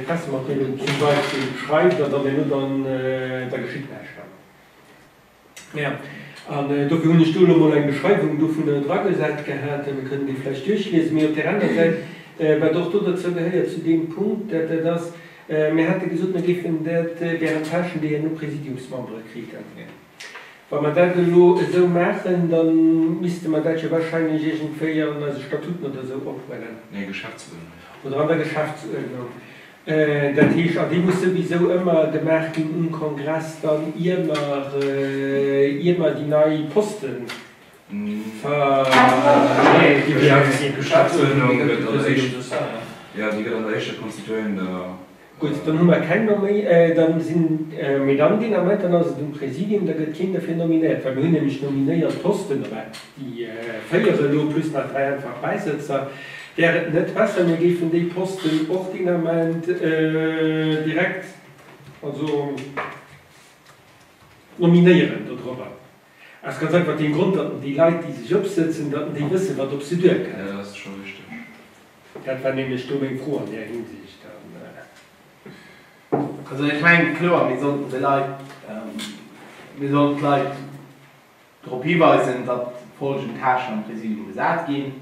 Pressematdeelung zum Beispill schreift an dann herno dann da geschitt näischt dann. Mä an dofir hunn ech do elo mol eng Beschreiwung dovunner dragesat gehat, mir kënnen déi vläicht duerchliesen. Mee op där aner Säit, wat och do derzou gehéiert zu deem Punkt, dat dat ass, mir hate gesot, mir géifen dat während Tâchen, déi herno Presidiumsmembere kriten. Wa mer dat elo esou maachen, da misste mer dat jo wahrscheinlech iergendwéi an eise Statuten oder esou ophuelen. Nee, Geschäftsuerdnung. Oder an der Geschäftsuerdnung. Dat heescht, an déi muss souwisou ëmmer gemaach ginn um Kongress dann, ier mer, ier mer déi nei Poste ver. Nee, déi Geschäftsuerdnung gëtt an der éischter, jo, déi gëtt an der éischter konstituierender. Gutt, dann hu mer keng Nomi, dann sinn, mee dann deen Ament, dann ass et um Präsidium, da gëtt keen derfir nominéiert, well mir hunn nämlech nominéiert Posten, oder déi 4 elo plus nach 3 einfach Bäisëtzer. Wär et net besser, mir géifen déi Posten och deen Ament direkt, also nominéieren dodrobber? Aus ganz einfach deem Grond, datt déi Leit, déi sech opsëtzen, datt déi wëssen, wat op se duerkënnt. Jo, dat ass scho richteg. Dat war nämlech do meng Fro an där Hinsicht. Also ech mengen, kloer, mir sollten de Leit, mir sollten d'Leit drop hiweisen, datt folgend Tâchen am Präsidium besat ginn.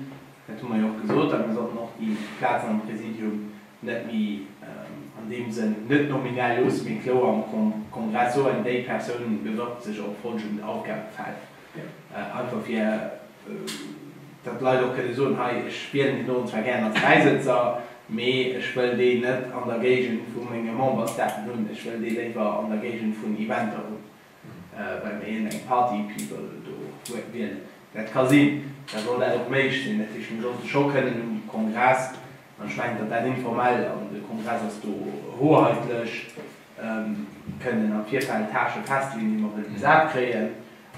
Dat hu mer jo och gesot. A mir sollten och déi Plazen am Präsidium net méi an deem Sënn net nominell loossen, mee kloer am Kongress soen, déi Persoun bewirbt sech op folgend Aufgabefeld. Einfach fir datt d'Leit och kënne soen, hei, ech wielen deen doten zwar gären als Bäisëtzer, mee ech wëll deen net an der Géigend vu menge Membersdaten hunn, ech wëll dee léiwer an der Géigend vun Eventer hunn, well mir iergendeng Party People do wielen. Dat ka sinn, da soll dat och méiglech sinn. Dat heescht, mir sollte scho kënnen um Kongress, an ech mengen, datt dat informell, an de Kongress ass do hoheitlech, kënnen am Virfeld Tâchë festleeën, déi mer wëlle besat kréien.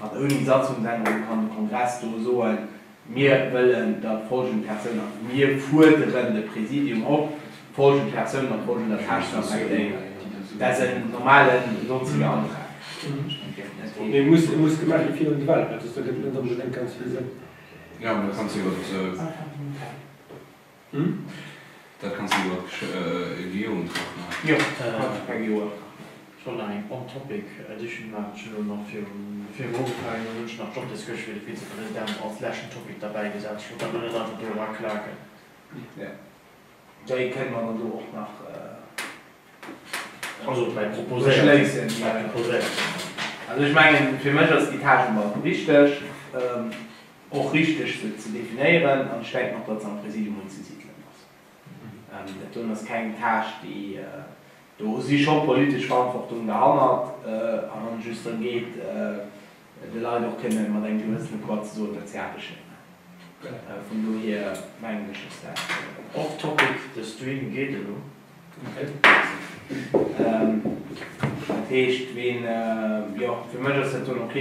An ouni Satzungsännerung kann de Kongress do soen, Mir wëllen, datt folgend Persoun, an mir fuerderen de Präsidium op, folgend Persoun mat folgender Tâche ze affektéieren. Dat ass en normalen sonstige Antrag. Mee e muss gemaach gi virun de Wahlen, well soss da gëtt et net onbedéngt ganz vill Sënn. Jo, mä dat kanns du iwwer. Dat kanns du iwwer e GO-Antrag maachen. Jo, kanns du per GO-Antrag maachen. Ech wollt nach eng on-topic Edition maachen. Ech hunn elo nach virum virum ugefaangen hunn, hunn ech nach d'Job Description fir de Vizepresident als leschten Topic derbäi gesat. Ech wollt dat elo net einfach do eraklaken. Jo, déi kënne mer dann do och nach Also bäi proposéiert. beschléissen. Bäi proposéiert. Also ech mengen, fir mech ass déi Tâche emol wichteg. Och richteg se ze definéieren, an ech denken och, datt se am Präsidium unzesidelen ass. Dat doen ass keng Tâche, déi, do si scho politesch Verantwortung derhannert, a wann et just drëm geet, de Leit och kënne mat engem gewëssene Poids ze soen, datt si Aarbecht net maachen. Vun dohier mengen ech, ass dat. Off topic, de Stream geet elo. Dat heescht, ween, jo, fir mech ass dat doen ok.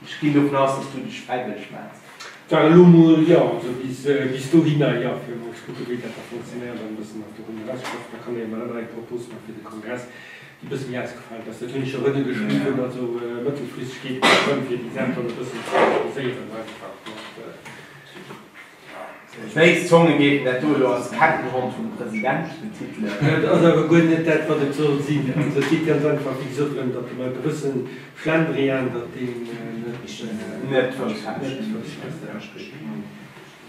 Ech ginn dovun aus, dass du dech fräiwëlleg mells. War elo mol, jo, also bis, bis dohinner, jo, fir emol ze kucken, wéi dat da funktionéiert an e bëssen nach dorun erausschafft. Da kann ee jo emol awer eng Propos maache fir de Kongress, déi e bësse méi ausgefeilt ass. Dat hunn ech jo erënne geschriwwen. Also mëttelfristeg geet et jo drëm, fir déi Saach dann e bëssen ze organiséieren einfach mat. Béis Zonge géifen dat do elo als Kettenhond vum President betitelen. Dat ass awer guer net dat, wat et soll sinn. Also et geet ganz einfach, wéi gesot, drëm, datt e gewësse Schlendrian, datt deen net. Net Fouss fält.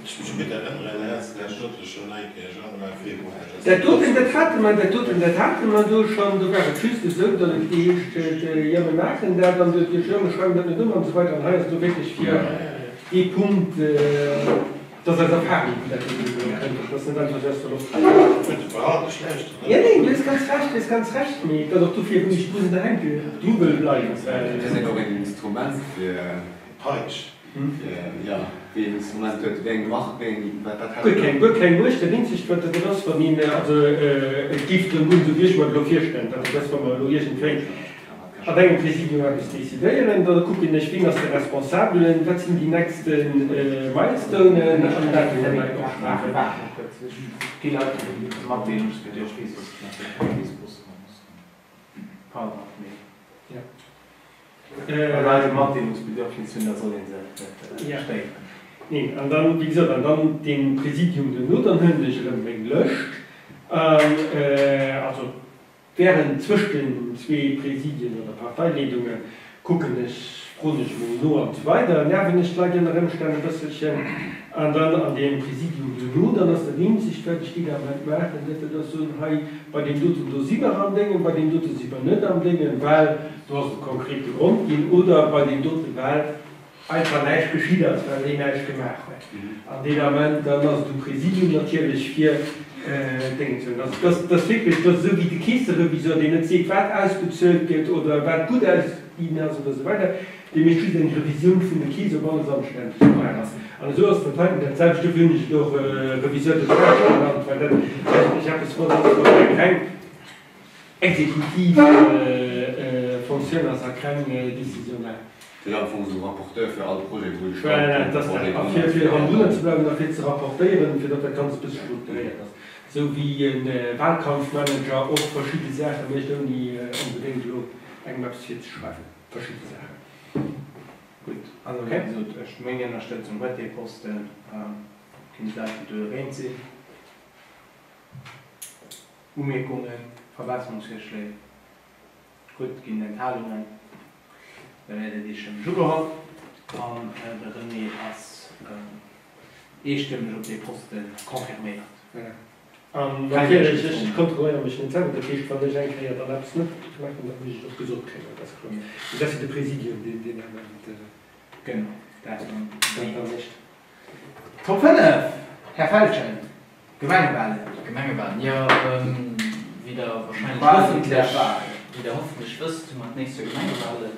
Ech mech gutt erënneren, has de dat dote schonn eng Kéier Januar, Februar, dat. Dat doten, dat hate mer, dat doten, dat hate mer do schonn. Do war et just esou, datt et geheescht huet, jo, mir maachen dat, an du huet geheescht, jo, mir schreiwen dat net ëm an esou weider. An hei ass et elo wierklech fir dee Punkt, dat ass eis Erfahrung, wéi dat doten elo kënnt, dat ass net einfach esou aus der Loft gegraff. Jo, neen, du hues ganz Recht, du hues ganz Recht, mee et ass och dofir, wou ech muss un der Hänke dru wëll bleiwen, well. Et ass och en Instrument fir. Peitsch. Jo, wéi een Instrument huet, wéi eng Macht, wéi eng, wat hat Guer keng, guer keng Muecht. Dat eenzegt wat dat ass, wann een, also et géif drëm goen, esou wéi ech mer et elo virstellen, dat et ass, wa mer elo iergendwéi an engem Präsidium eppes decidéieren, da kucken ech, wien ass de Responsabelen, wat sinn déi nächste Milestonen an dat dann hei opschreiwen. Wa Leit e Matdeelungsbedürfnis hunn, da soll ee se net stéieren. Neen, an dann, wéi gesot, an dann dee Präsidium duerno, dann huelen ech erëm meng Lëscht. An also während zwëscht den zwee Presidien oder Parteileedunge kucken ech, froen ech emol no an esou weider, nerven ech d'Leit ënner Ëmstänn e bësselchen. An dann an deem Presidium duerno, dann ass dat eenzegt wat ech deen Ament maachen, dat dat ass soen, hei bei deem doten do si mer am Déngen, bei deem dote si mer net am Déngen, well do ass e konkrete Grond ginn, oder bei deem dote well einfach näischt geschitt ass, well deen näischt gemaach huet. An deen Ament, dann ass et um Präsidium natierlech fir Déngen ze hunn. Also dass dass wierklech, dass esou wéi de Keesserevisor, deen net seet, wat ausbezuelt gëtt oder wat gutt ausginn ass oder esou weider, dee mécht just eng Revisioun vun de Keess, ob alles anstänneg gemaach ass. An esou ass dat heiten dat selwecht. Dofir hunn ech et och Reviseur de tâches genannt, well dat eigentlech eppes wor, dat wor eng reng exekutiv Fonctioun ass a keng décisionnaire. Dir sidd am Fong esou Rapporteur fir all Projet, wou de Staat Voilà, dat ass dat. A fir fir hannendrunner ze bleiwen a fir ze rapportéieren, fir datt dat Ganzt e bësse strukturéiert ass. Esou wéi e Wahlkampfmanager och verschidde Saache mécht, ouni onbedéngt elo engem eppes virzeschreiwen. Verschidde Saachen. Gutt, also wéi gesot, ech, meng Ënnerstëtzung huet dee Posten. Ginn et Leit, déi do dergéint sinn? Umierkungen, Verbesserungsvirschléi? Gutt, ginn Enthalungen? Da wäert et eestëmmeg ugeholl an de René ass eestëmmeg op dee Poste confirméiert. Voilà. An natierlech, ech kontrolléiere mech net selwer, dat heescht, wann ech eng Kéier dann eppes net maachen, da muss ech et och gesot kréien, dat ass kloer. Mee dat ass jo de Präsidium, deen deen Ament. Genau, dat dann dat da mécht. Top 5, Här Feltgen, Gemengewalen. Gemengewalen, jo, wéi Der wahrscheinlech hoffentlech, wéi Der hoffentlech wësst, hu mer d'nächst Joer Gemengewalen.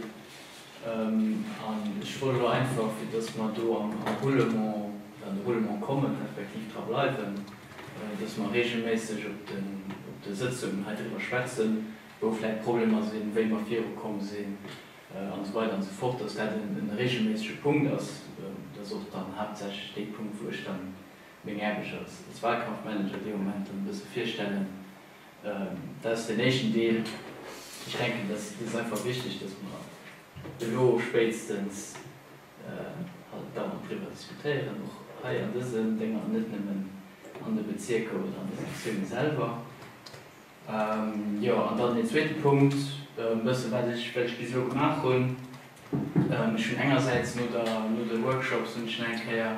An ech wollt elo einfach, fir dass mer do am Roulement, oder an de Roulement kommen, respektiv dra bleiwen, dass mer regelméisseg op den, op de Sëtzungen hei driwwer schwätzen, wou vläicht Problemer sinn, wéi mer virukomm sinn, an esou weider an esou fort, dass dat e regelméissege Punkt ass. Dat ass och dann haaptsächlech dee Punkt, wou ech dann meng Aarbecht als als Wahlkampfmanager dee Moment dann e bësse virstellen. Dat ass deen éischten Deel. Ech denken, dass et ass einfach wichteg, dass mer elo spéitstens halt dauernd driwwer diskutéieren, och hei an dësen Dénger an net nëmmen an de Bezierker oder an de Sektioune selwer. Jo, an dann deen zweete Punkt, e bësse wat ech, wat ech bis elo gemaach hunn. Ech hunn engersäits no der, no de Workshops hunn ech nach eng Kéier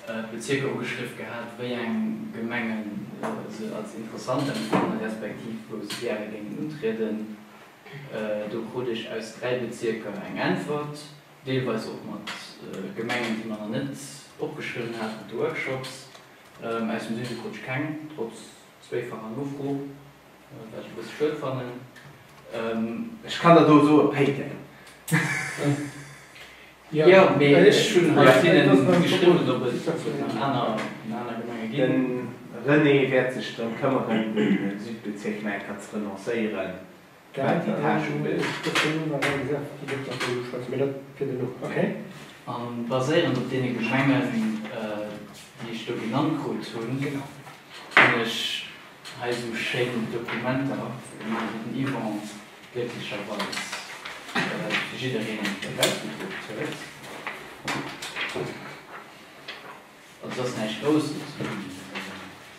d'Bezierker ugeschriff gehat, wéi eng Gemenge se als interessant empfannen, respektiv wou se gäre géingen untrieden. Do krut ech aus 3 Bezierker eng Äntwert, deelweis och mat Gemengen, déi mer nach net opgeschriwwen haten op de Workshops. Aus dem Süde krut ech keng, trotz Zwéifacher Nofro, wat ech e bësse schued fannen. Ech kann der do soe Péiteng. Jo, mee ech hunn hei hinnen geschriwwen, ob et nach aner Gemenge ginn. De René wäert sech drëm këmmeren, de Südbezierk nach eng Kéier ze relancéieren, wat déi Tâche ugeet. A baséierend op deene Gemengen, déi ech do genannt krut hunn, hunn ech hei esou schéin Dokumenter gemaach, déi den Yvon glécklecherweis fir jiddereen eng Kéier erausgedruckt huet. Also et ass näischt Grousses, mee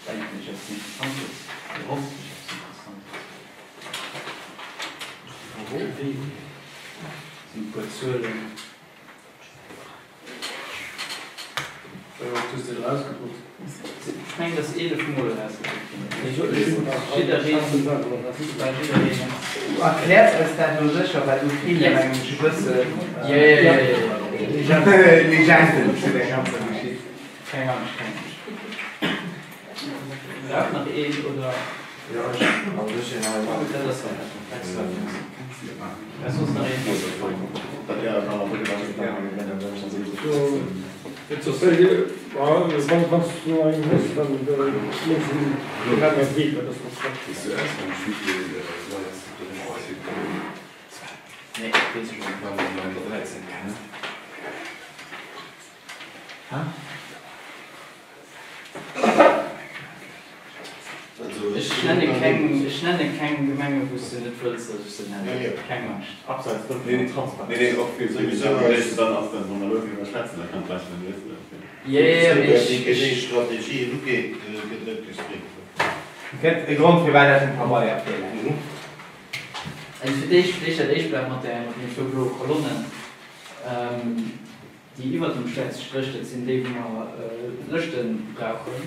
denken ech eppes Interessantes, oder hoffentlech eppes Interessantes. Sinn e puer Zuelen. Wéi oft hues de et erausgedruckt? Ech mengen, et ass 11 Mol erausgedruckt ginn. Jiddereen, bal jiddereen. Du erkläers eis dat elo sécher, well do feelen engem ech e bëssen Legenden zu der ganzer Geschicht. Keng Angscht, keng Angscht. Brauch nach een, oder? Jo, ech, also ech sinn hei. Dat ass extra. Ass soss nach een? Nee, weess ech net. Ech nenne keng, ech nenne keng Gemenge wou s de net wëlls, datt ech se nennen. Keng Angscht. Abseits dovun an Transparenz. Jo, jo, mee ech. Wéi Strategien ugeet, gëtt net gestréckt. Gëtt e Grond firwat dat um Pabeier virläit. Also fir d'éischt, fir d'éischt dat éischt Blat mat der, mat deenen zwou bloe Kolonnen, déi iwwert dem schwäerze Stréch, dat sinn déi wou mer Lëschte brauchen.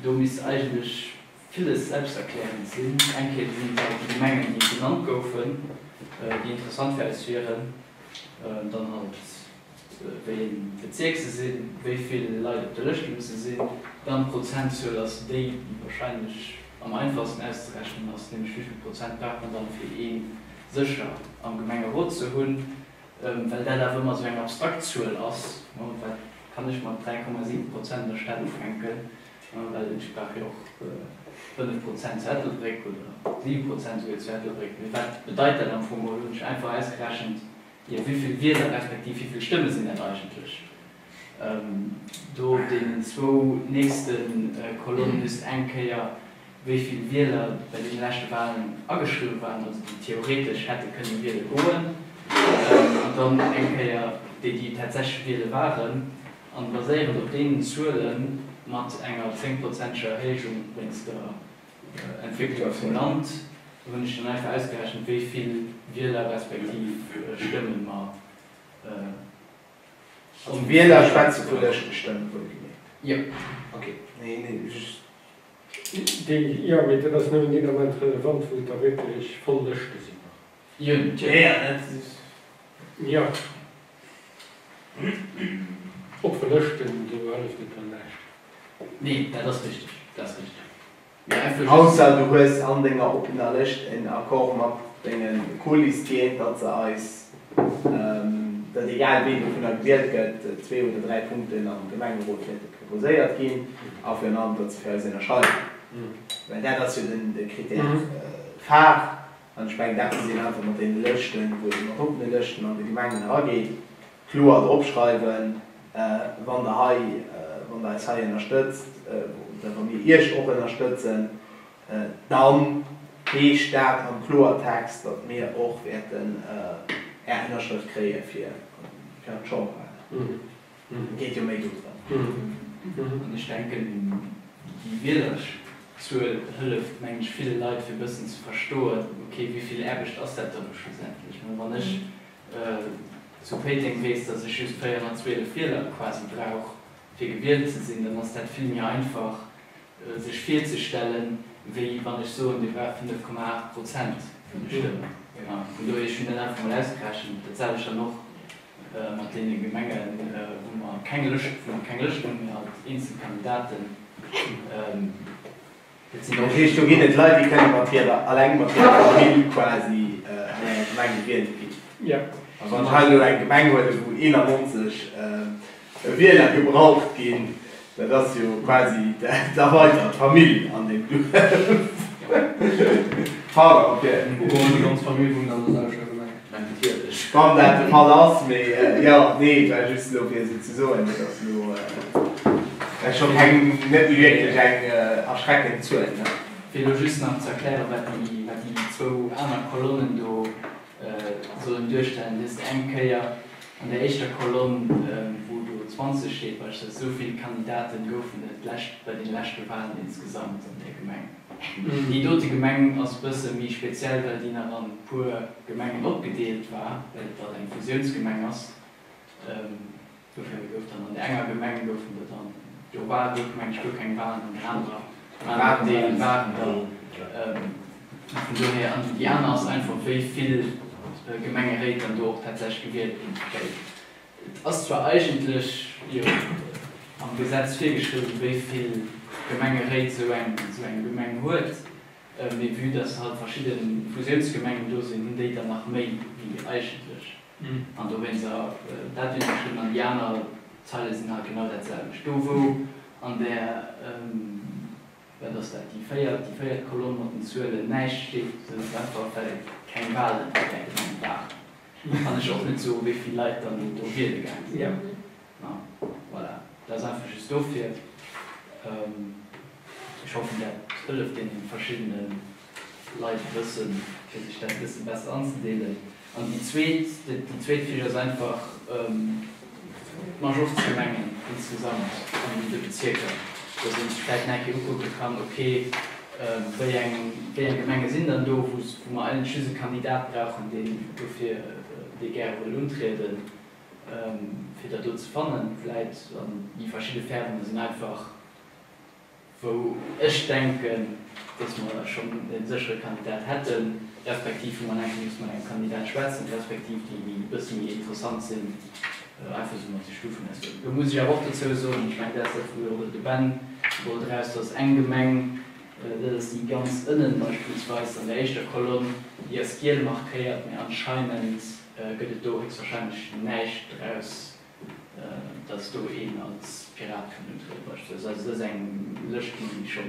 Do misst eigentlech villes selbsterklärend sinn. Eng Kéier sinn et halt déi Gemengen, déi genannt goufen, déi interessant fir eis wieren. Dann halt wéi ee Bezierk se sinn, wéi vill Leit op de Lëschte musse sinn. Dann d'Prozentzuel ass déi, déi wahrscheinlech am einfachsten auszerechnen ass, nämlech wéi vill Prozent brauch mer dann, fir ee sécher am Gemengerot ze hunn. Well dat awer ëmmer esou eng abstrakt Zuel ass, wat kann ech mat 3,7 Prozent an der Stad ufänken, well ech brauch jo och 5 Prozent zu Ettelbréck oder 7 Prozent esouguer zu Ettelbréck. Mee wat bedeit dat am Fong geholl? Hunn ech einfach ausgerechent, jo wéi vill Wieler respektiv wéi vill Stëmme sinn dat eigentlech? Do op deenen zwou nächste Kolonne just eng Kéier, wéi vill Wieler bei deene leschte Walen ageschriwwe waren, also déi theoretesch hätte kënne wiele goen, an dann eng Kéier déi, déi tatsächlech wiele waren. An baséierend op deenen Zuele mat enger zéngprozenteger Erhéijung wéinst der Entwécklung vum Land, hunn ech dann einfach ausgerechent, wéi vill Wieler respektiv Stëmme mer Also Wieler schwätze vu Lëschtestëmmen, wuelgemierkt. Jo. Ok, nee, nee, just. Déi, jo, mee dat ass nëmmen deen Ament relevant, wou et da wierklech voll Lëschte sinn nach. Jo, natierlech. Jo, dat ass. Jo. Oppe Lëschten, do hëlleft et dann näischt. Nee, dat ass richteg, dat ass richteg. Ausser du hues an denger oppener Lëscht en Accord mat denge Co-Listieren, datt se eis, datt egal ween dovunner gewielt gëtt, zwee oder dräi Punkten am Gemengerot wäerte proposéiert ginn a virun allem, datt se fir eis ënnerschreiwen. Well dat ass jo den de Critère phare. An ech mengen, dat muss een einfach mat deene Lëschten, wou ee mat oppene Lëschten an de Gemengen erageet, kloer dropschreiwen, Wann Der hei, wann Der eis hei ënnerstëtzt, oder wa mir Iech och ënnerstëtzen, dann heescht dat am Kloertext, datt mir och wäerten Är Ënnerschrëft kréie fir an d'Chamberwahlen. Et geet jo méi do drëm. An ech denken, déi Wielerzuel hëlleft, mengen ech, ville Leit, fir e bëssen ze verstoen, okay, wéi vill Aarbecht ass dat dann elo schlussendlech? Wann ech zu Péiteng weess, datt ech just 412 Wieler quasi brauch, fir gewielt ze sinn, dann ass dat vill méi einfach sech virzestellen, wéi wann ech soen, Dir braucht 5,8 Prozent vun de Stëmmen. Vun dohier, ech hunn dat einfach mol ausgerechent. Dat selwecht dann och mat deene Gemengen, wou mer keng Lëscht, wou mer keng Lëscht hunn, mee halt eenzel Kandidaten. Dat heescht, do ginn et Leit, déi kënne mat hirer, alleng mat hirer Famill quasi an enger Gemeng gewielt ginn. A wann ech hei elo eng Gemeng huelen, wou 91 Wieler gebraucht ginn, dat ass jo quasi d'erweitert Famill an deem Duerf. Pardon, fir. Déi ganz Famill wunnt an der selwechter Gemeng. Natierlech. Wann dat de Fall ass, mee jo, nee, et war just elo fir esou ze soen, dat ass elo scho keng, net méi wierklech eng erschreckend Zuel, ne? Fir elo just nach ze erklären, wat déi, wat déi zwou aner Kolonnen do sollen duerstellen, Dëst eng Kéier an der éischter Kolonn, wou do 20 steet, beispillsweis, esou vill Kandidaten goufen et d'lescht, bei deene leschte Wahlen insgesamt an där Gemeng. Déi dote Gemeng ass e bësse méi speziell, well déi nach an e puer Gemengen opgedeelt war, well et alt eng Fusiounsgemeng ass. Dofir gouf dann an där enger Gemeng goufen der dann, do war, gouf meng ech guer keng Walen, an där anerer, am aneren Deel waren der. Vun dohier, an déi aner ass einfach, wéi vill Gemengeréit dann do och tatsächlech gewielt ginn. Well Et ass zwar eigentlech jo am Gesetz virgeschriwwen, wéi vill Gemengeréit esou eng esou eng Gemeng huet, mee vue dass halt verschidde Fusiounsgemengen do sinn, hunn déi der nach méi wéi eigentlech. An dowéinster dat hunn ech geschriwwen. An déi aner Zeile sinn halt genau dat selwecht. Do wou an där, wat ass dat, déi véiert, déi véiert Kolonn mat den Zuelen näischt steet, dat ass einfach well keng Walen an där Gemeng waren. Kann ech och net soen, wéi vill Leit dann do wiele gaang sinn. Voilà, dat ass einfach just dofir. Ech hoffen, dat hëlleft deene verschiddene Leit e bëssen, fir sech dat e bësse besser anzedeelen. An déi zweet, déi zweet Fiche ass einfach d'Majorzgemengen insgesamt an de Bezierker. Dass ee sech vläicht nach eng Kéier ukucke kann, ok, wéi eng, wéi eng Gemenge sinn dann do, wou, wou mer eigentlech just e Kandidat brauchen, deen dofir, dee gäre wëll untrieden, fir dat do ze fannen. Vläicht an déi verschidde Färwen sinn einfach, wou ech denken, dass mer schonn e séchere Kandidat hätten, respektiv wou mer nach eng Kéier musse mat engem Kandidat schwätzen, respektiv déi, déi e bësse méi interessant sinn, einfach esou mat de Stufen aus. Do muss ech awer och dozou soen, ech mengen, dat ass dat, wou och de Ben wollt eraus, dass eng Gemeng, dat ass déi ganz ënnen beispillsweis an der éischter Kolonn, déi ass giel markéiert, mä anscheinend gëtt et do héchstwahrscheinlech näischt draus, dass do een als Pirat kann untrieden beispillsweis. Also dat ass eng Lëscht, déi scho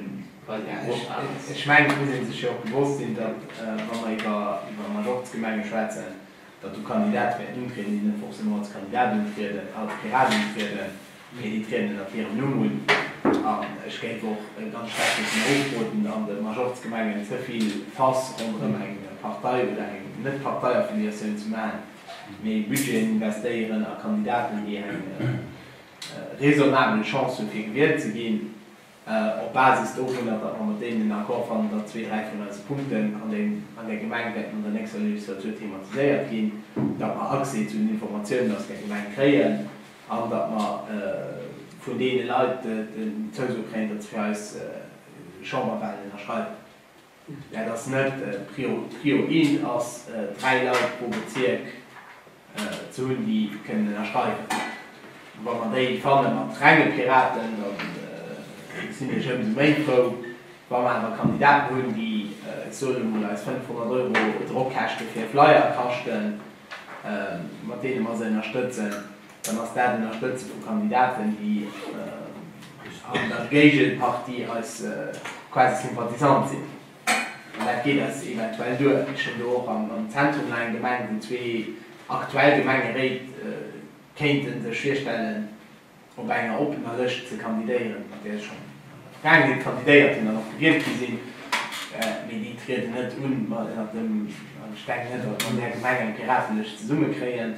quasi eng Woch al ass. Ech mengen, et muss ee sech jo och bewosst sinn, datt, wa mer iwwer Majorzgemenge schwätzen, datt do Kandidate wäerten untrieden, déi net forcément als Kandidat untrieden, als Pirat untrieden, mee déi trieden ënnert hirem Numm un. An ech géif och ganz staark dovunner ofroden, an de Majorzgemengen ze vill Fass ronderëm eng Partei oder eng Net-Partei-Affiliatioun ze maachen, mee Budgeten investéieren a Kandidaten, déi eng raisonnabel Chance hu fir gewielt ze ginn. Op Basis dovunner, datt mer mat deenen en Accord fannen, datt zwee, dräi vun eise Punkten an deem, an där Gemeng wäerten an der nächster Legislatur thematiséiert ginn, datt mer Accès zu den Informatiounen aus där Gemeng kréien an datt mer vun deene Leit den Zouso kréien, datt se fir eis Chamberwahlen ënnerschreiwen. Dat ass net Prio. Prio eent ass, dräi Leit pro Bezierk ze hunn, déi kënnen ënnerschreiwen. Wa mer déi fanne mat renge Piraten, da sinn ech ëmsou méi frou. Wa mer awer Kandidaten hunn, déi, ech soen emol, eis 500 Euro Drockkäschte fir e Flyer kaschten, mat deene mer se ënnerstëtzen, dann ass dat Ënnerstëtze vu Kandidaten, déi an der Géigepartie eis quasi Sympathisant sinn. An dat geet eis eventuell duer. Ech hunn do och am Zentrum nach eng Gemeng, wou zwee aktuell Gemengeréit kéinte sech virstellen, op enger oppener Lëscht ze kandidéieren, mat där se schonn an der Vergaangenheet kandidéiert hunn an och gewielt gi sinn. Mee déi trieden net un ënnert dem, an ech denken net, datt mer an där Gemeng eng Piratelëscht zesummekréien.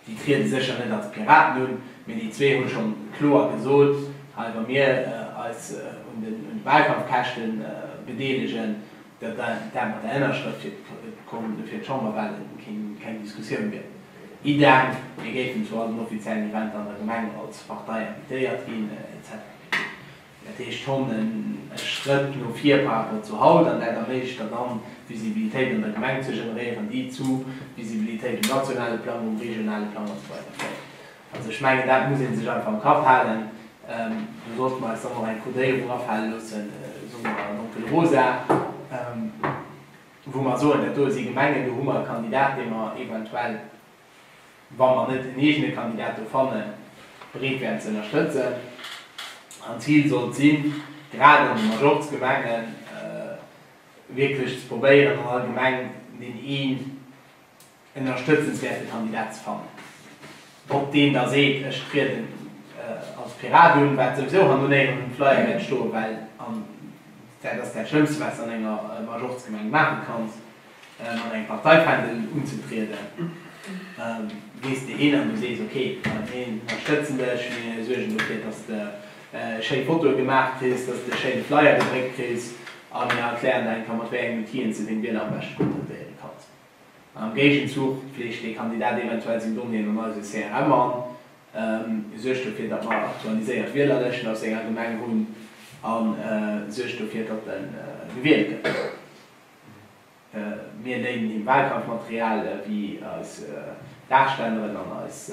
Déi triede sécher net als Piraten un, mee déi zwee hu schonn kloer gesot, hei wa mir eis un de Wahlkampfkäschte bedeelegen, datt dat mat der Ënnerschrëft fir d'Chamberwahlen keng Diskussioun gëtt. Idem, mir géifen zu all den offiziellen Eventer an der Gemeng als Partei invitéiert ginn, etc. Pp. Dat heescht schonn e Schrëtt no vir par rapport zu haut, an dat erméiglecht der dann, Visibilitéit an der Gemeng ze generéieren, déi zu Visibilitéit um nationale Plang, um regionale Plang an esou weider féiert. Also ech mengen, dat muss ee sech einfach am Kapp halen. Do sollte mer eis dann och eng Codéierung afale loossen, soe mer donkelrosa, wou mer soen, dat do si Gemengen, do hu mer e Kandidat, dee mer eventuell, wa mer net en eegene Kandidat do fannen, bereet wären ze ënnerstëtzen. An d'Zil sollt sinn, grad an de Majorzgemengen wierklech ze probéieren, an all Gemeng deen een ënnerstëtzenswäerte Kandidat ze fannen. Ob deen da seet, ech trieden als Pirat un, wat souwisou hanno néierens um Flyer wäert stoen, well an dat ass dat Schlëmmste, wat s de an enger Majorzgemeng maache kanns, mat engem Parteifändel unzetrieden, gees de hin an du sees, ok, mir ënnerstëtzen dech, mir suergen dofir, dass de schéi Fotoe gemaach kriss, dass de e schéine Flyer gedréckt kriss a mir erklären der eng Kéier, mat wéi engen Outile s de deng Wieler am beschte kontaktéiere kanns. An am Géigenzuch fleegt dee Kandidat eventuell seng Donnéeën an eise CRM an, suergt dofir, datt mer aktualiséiert Wielerlëschten aus senger Gemeng hunn a suergt dofir, datt e gewielt gëtt. Mir léinen him Wahlkampfmaterial wéi eis Daachstänneren an eis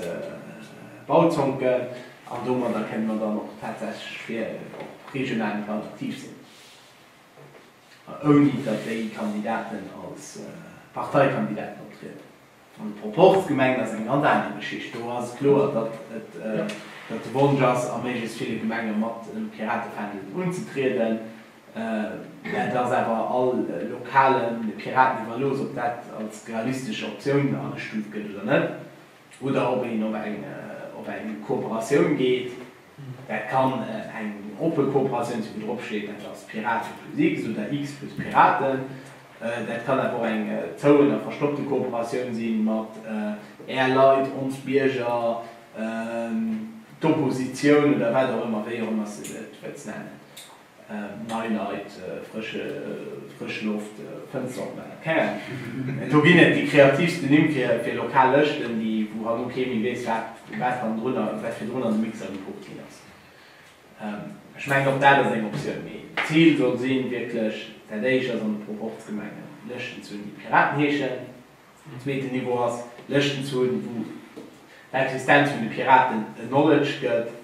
Bauzonken an domadder kënne mer dann och tatsächlech fir op regionalem Plang aktiv sinn, ouni datt déi Kandidaten als Parteikandidaten optrieden. An de Proporzgemengen ass eng ganz aner Geschicht. Do ass et kloer, datt et, datt de Wonsch ass, a méiglechst ville Gemenge mat dem Piratefändel unzetrieden. Mä et ass awer all lokale Piraten iwwerlooss, ob dat als realistesch Optioun agestuuft gëtt oder net, oder ob een op eng, op eng Kooperatioun geet. Dat kann eng oppe Kooperatioun sinn, wou drop steet, dat ass Pirate plus X oder X plus Piraten. Dat kann awer och eng zouen a verstoppte Kooperatioun si mat Är Leit, ons Bierger. D'Oppositioun oder wat och ëmmer, wéi och ëmmer s de et wëlls nennen, nei Leit, frësche, frësch Loft, Fënster opmaachen, keng Ahnung. Do ginn et déi kreativsten Nimm fir, fir lokal Lëschten, déi, wou herno kee méi weess, wat, wat hannendrun, wat virdrun an de Mixer gepucht ginn ass. Ech mengen, och dat ass eng Optioun. Mee d'Zil soll sinn, wierklech, dat éischt ass an de Proporzgemengen Lëschten ze hunn, déi Piraten heeschen. Den zweeten Niveau ass, Lëschten ze hunn, wou d'Existenz vun de Piraten acknowledged gëtt.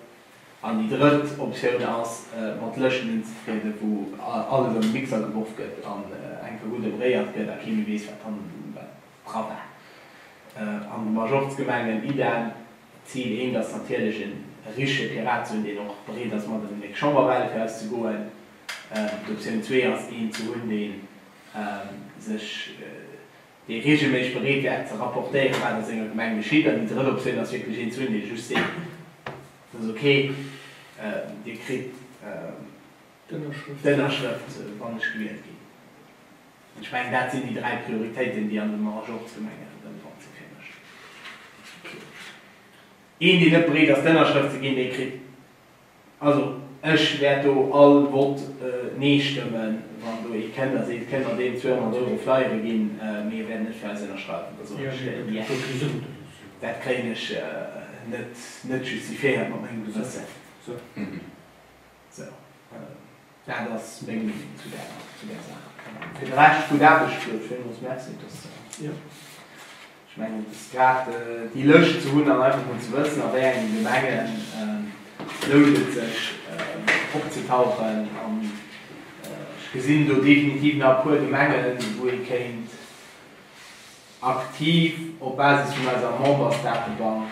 An déi drëtt Optioun ass, mat Lëschten unzetrieden, wou alles an de Mixer geworf gëtt an eng Kéier gutt ëmréiert gëtt a kee méi weess, wat dra war. An de Majorzgemengen idem. Zil eent ass natierlech, e richtege Pirat ze hunn, deen och bereet ass, mat an déi nächst Chamberwale fir eis ze goen. D'Optioun zwee ass, een ze hunn, dee sech, dee reegelméisseg bereet wär ze rapportéieren, wat a senger Gemeng geschitt. An déi drëtt Optioun ass wierklech een ze hunn, dee just seet, Et ass ok, Dir kritt d'Ënnerschrëft, wann ech gewielt ginn. Ech mengen, dat sinn déi 3 Prioritéiten, déi an de Majorzgemenge relevant si fir mech. Een, deen net bereet ass, d'Ënnerschrëft ze ginn, dee kritt Also, ech wäert do all Vott Nee stëmmen, wann do ee kënnt a seet, kënnt mer deem 200 Euro Flyere ginn, mee e wäert net fir eis ënnerschreiwen. Da soen ech, Nee, dat kréien ech net, net justifiéiert mat mengem Gewëssen. Sou, dat ass meng Meenung zu där, zu där Saach. Fir de Rescht, gutt Aarbecht, Claude, villmools Merci. Dass. Ech mengen, et ass grad déi Lëscht ze hunn an einfach mol ze wëssen, a wéi engen Gemengen lount et sech opzetauchen. An ech gesinn do definitiv nach e puer Gemengen, wou ee kéint aktiv op Basis vun eiser Membersdatebank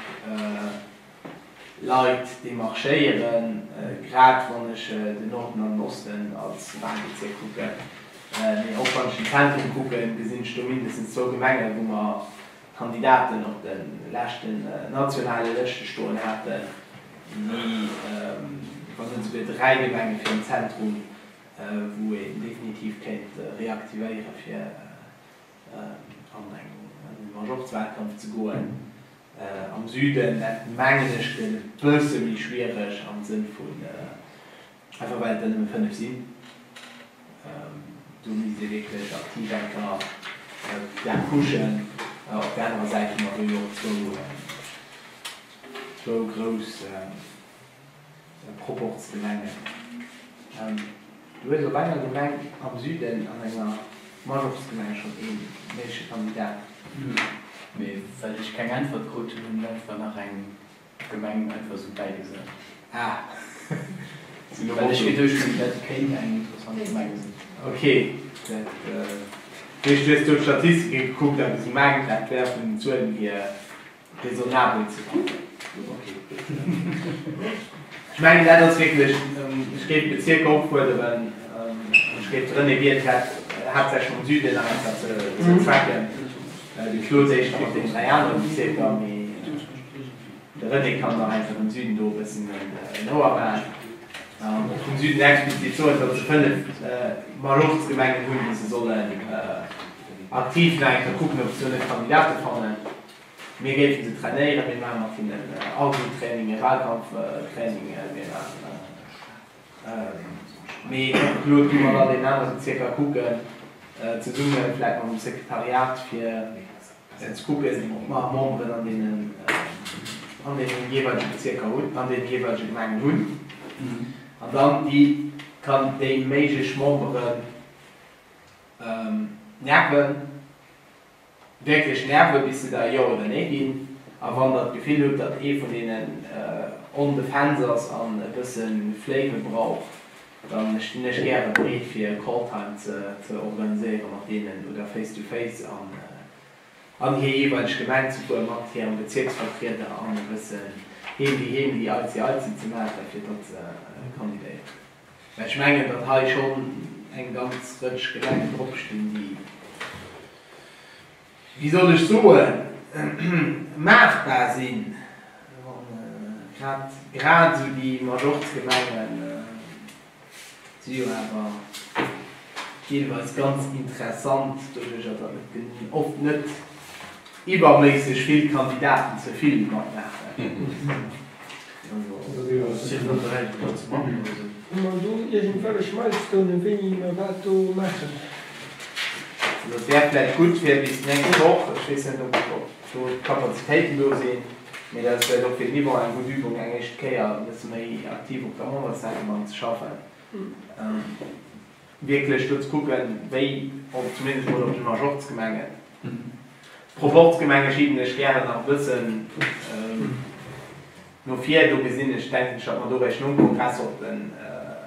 Leit demarchéieren, grad wann ech den Norden an den Osten als Wahlbezierk kucken. Mee och wann ech den Zentrum kucken, gesinn ech do mindestens zwou Gemengen, wou mer Kandidaten op de leschten nationale Lëschte stoen haten, mee wann net esouguer 3 Gemenge fir den Zentrum, wou een definitiv kéint reaktivéiere fir an den Majorzwahlkampf ze goen. Am Süden, dat mengen ech, gëtt e bësse méi schwiereg am Sënn vun, einfach well et der nëmme 5 sinn. Do misst ee wierklech aktiv eng Kéier dat pushen. Op där anerer Säit hu mer do jo och zwou grouss Proporzgemengen. Du hues op enger Gemeng am Süden an enger Majorzgemeng schonn ee méigleche Kandidat. Mee well ech keng Äntwert krut hunn, hunn ech einfach nach eng Gemeng einfach esou bäigesat. Ah. Well ech geduecht hunn, dat kéint eng interessant Gemeng sinn. Ok. Dat heescht, du hues do d'Statistike gekuckt a gemengt, dat wär vun den Zuelen hier Raisonnabel ze kucken. Ech mengen, dat ass wierklech, ech géif d'Bezierker opfuerderen, ech géif de René bieden, dat haaptsächlech mam Süden nach eng Kéier ze tracken, de Claude éischter mat deenen 3 anere Bezierker, mee de René kann nach eng Kéier dem Süden do e bëssen en Ouer maachen. An och dem Süden explizit soen, datt se 5 Majorzgemengen hunn, déi se sollen aktiv nach eng Kéier kucken, ob se do net Kandidate fannen. Mir géifen se trainéieren, mir maache mat hinnen Argo-Trainingen, Wahlkampftrainingen, mir maachen, mee och elo gi mer an deenen anere Bezierker kucken, zesumme vläicht mam Sekretariat, fir ze kucken, ob mer Memberen an deenen, an deene jeeweilege Bezierker hunn, an deene jeeweilege Gemengen hunn. An dann déi kann déi méiglech Memberen nerven. Wierklech nerve bis se der Jo oder Nee ginn. A wann der d'Gefill hutt, datt ee vun deenen on the fence ass an e bësse Fléiwe brauch, da stinn ech gäre bereet fir e Call Time ze organiséiere mat deenen oder face to face an an hir jeeweileg Gemeng ze fuere mat hirem Bezierksvertrieder an e bëssen Heemli Heemli, Eizi Eizi ze maache fir datt se kandidéieren. Well ech mengen, datt hei schonn eng ganz Rëtsch Gemengen dropstinn, déi, wéi soll ech soen, maachbar sinn, grad, grad esou déi Majorzgemengen si jo awer deelweis ganz interessant, doduerjer datt net oft net iwwerméisseg vill Kandidaten ze vill matmaachen. Hu mer do iergendwellech Milestonen, wéini mer wat do maachen? Also et wär vläicht gutt fir bis d'nächst Woch, ech weess net, ob do d'Kapazitéiten do sinn, mee dat ass vläicht och fir den Yvon eng gutt Übung, eng éischt Kéier e bësse méi aktiv op der Membersdatebank ze schaffen, wierklech do ze kucken, wéi, zumindest emol op de Majorzgemengen, D'Proporzgemenge schiben ech gären nach e bëssen no vir. Do gesinn ech, denken ech, datt mer do réischt nom Kongress sollten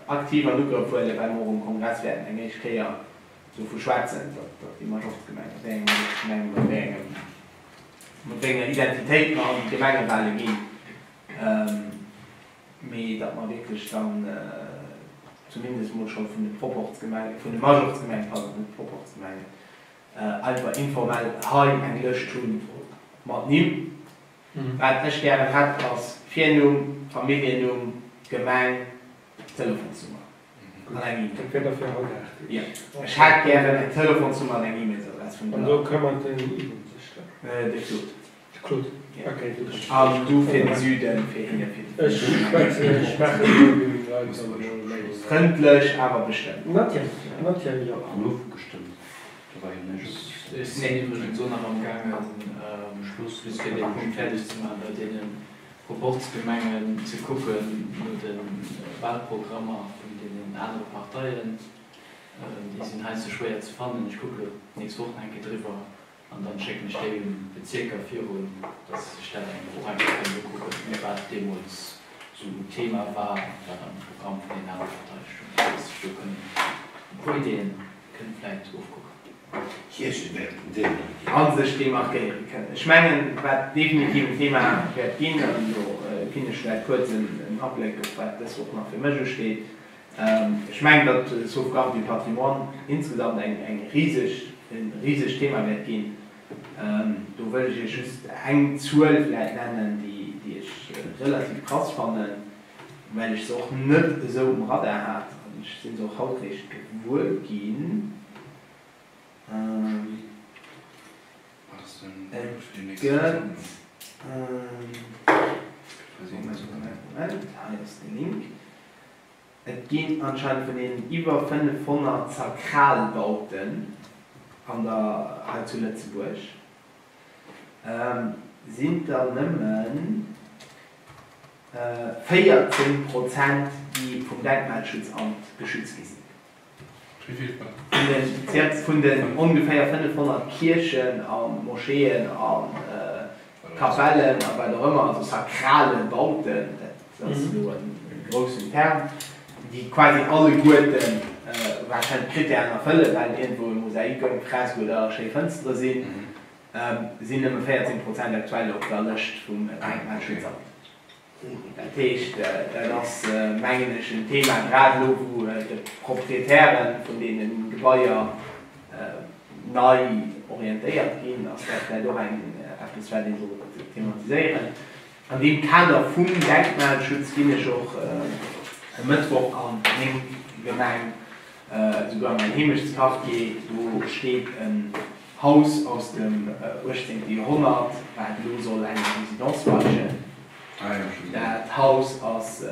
aktiv an Ugrëff huelen, well mer och um Kongress wäerten eng éischt Kéier dovu schwätzen, datt déi Majorzgemenge, wéi eng Majorzgemenge mat wéi engem, mat wéi enger Identitéit mer an d'Gemengewale ginn, mee datt mer wierklech dann zumindest mol scho vun de Proporzgemengen, vun de Majorzgemengen, pardon, net Proporzgemengen, einfach informell hei eng Lëscht hunn mat Nimm. Wat ech gären hätt ass Virnumm, Familljennumm, Gemeng, Telefonsnummer an eng E-Mail. Dat wär da fir haut 8 Jo, ech hätt gären eng Telefonsnummer an eng E-Mailsadress vun de Leit. An do këmmert den Yvon sech drëm? De Claude. De Claude, ok, du këmmers. An du fir de Süden, fir hinne fir de. Ech schwätzen, ech maachen elo meng Leit dann emol mailen. Frëndlech awer bestëmmt. Natierlech, natierlech, jo. An ofgestëmmt, do war jo näischt opgestëmmt. Ech sinn iwwregens och nach am gaangen, just fir dee Punkt fäerdeg ze maachen, bei deene Proporzgemengen ze kucken no de Wahlprogrammer vun deenen anere Parteien. Déi sinn heiansdo schwéier ze fannen. Ech kucke lo d'nächst Woch nach eng Kéier driwwer. An dann schécken ech déi un d'Bezierker virun, dass se sech dat eng och eng Kéier kënnen ukucken, wat deemools sou en Thema war an wat am Programm vun deenen anere Parteie stoung, dass se sech do kënnen e puer Ideeën kënnen vläit ofkucken. Kierche wäerten Thema ginn. A sech demarkéiere kënnen. Ech mengen, wat definitiv en Thema wäert ginn, an do ginn ech vläicht kuerz en Abléck op wat dës Woch nach fir mech usteet, Ech mengen, datt d'Sauvegarde du patrimoine insgesamt eng riseg, e risegt Thema wäert ginn. Do wëll ech Iech just eng Zuel vläicht nennen, déi ech relativ krass fannen, well ech se och net esou um Radar hat an ech si se och haut réischt gewuer ginn. Et gëtt, Moment, Moment, Moment, hei ass de Link. Et ginn anscheinend vun deenen iwwer 500 Sakralbauten an der hei zu Lëtzebuerg sinn der nëmmen 14 Prozent déi vum Denkmalschutzamt geschützt gi sinn. Vun den ongeféier 500 Kierchen a Moscheeën a Kapellen a wat och ëmmer, also sakrale Bauten, dat ass elo e groussen Term, déi quasi alleguerten warscheinlech d'Krittären erfëllen, well iergendwou e Mosaik, eng Fresk oder schéi Fënstere sinn, sinn nëmme 14 Prozent aktuell op der Lëscht vum Denkmalschutzamt. Dat heescht, dat ass, mengen ech, en Thema, grad elo wou d'Proprietäre vun deene Gebaier nei orientéiert ginn, ass dat vläicht och eng eppes, wat ee sollt thematiséieren. An deem Kader vum Denkmalschutz ginn ech och e Mëttwoch an meng Gemeng, esouguer an mäin Heemechtsquartier. Do steet en Haus aus dem 18. Joerhonnert, wat elo soll enger Résidence weichen. Dat Haus ass,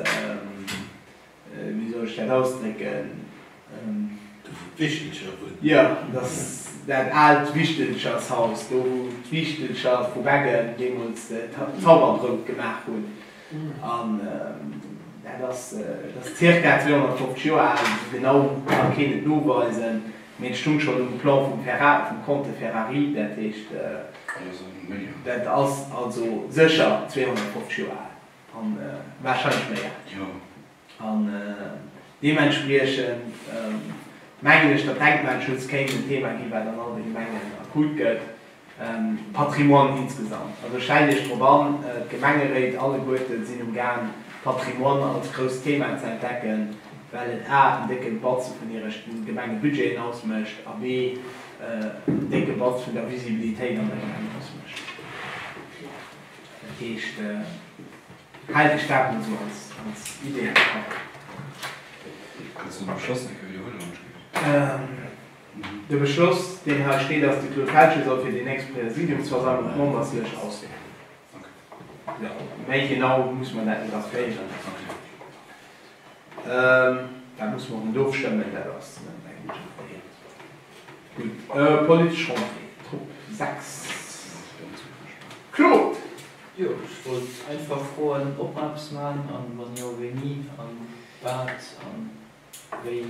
wéi soll ech dat ausdrécken? Do wou d'Wichtelcher wunnen. Jo, dat ass dat aalt Wichtelchershaus, do wou d'Wichtelcher vu Beggen deemools d'Zauberbrout gemaach hunn. An dat ass, dat ass zirka 250 Joer al, esou genau ka keen et noweisen. Mee et stung schonn um Plan vum Ferrari, vum Comte Ferrari, dat heescht, dat ass also sécher 250 Joer al, an warscheinlech méi al. An deementspriechend mengen ech, datt Denkmalschutz kéint en Thema ginn, wat an all de Gemengen akut gëtt. Patrimoine insgesamt. Also stellt Iech drop an, d'Gemengeréit alleguerte sinn um Gaang, Patrimoine als grousst Thema ze entdecken, well et a en décke Batz vun hire Gemengebudgeten ausmécht a b en décke Batz vun der Visibilitéit an der Gemeng ausmécht. Dat heescht, haalt Iech dat mol esou als Idee am Kapp. Kanns du den Beschloss eng Kéier widderhuelen, wann ech géif? De Beschloss, deen hei steet, ass, de Claude Feltgen soll fir déi nächst Presidiumsversammlung d'Memberslëscht auswäerten. Jo, méi genau musse mer dat net erféieren. Dat musse mer och net ofstëmmen, dat ass mengen ech erféiert. Gutt, politesch Rentrée, Top 6. Claude! Jo, ech wollt einfach froen, ob mer eppes man, an wann jo, wéini, an wat, an wéi,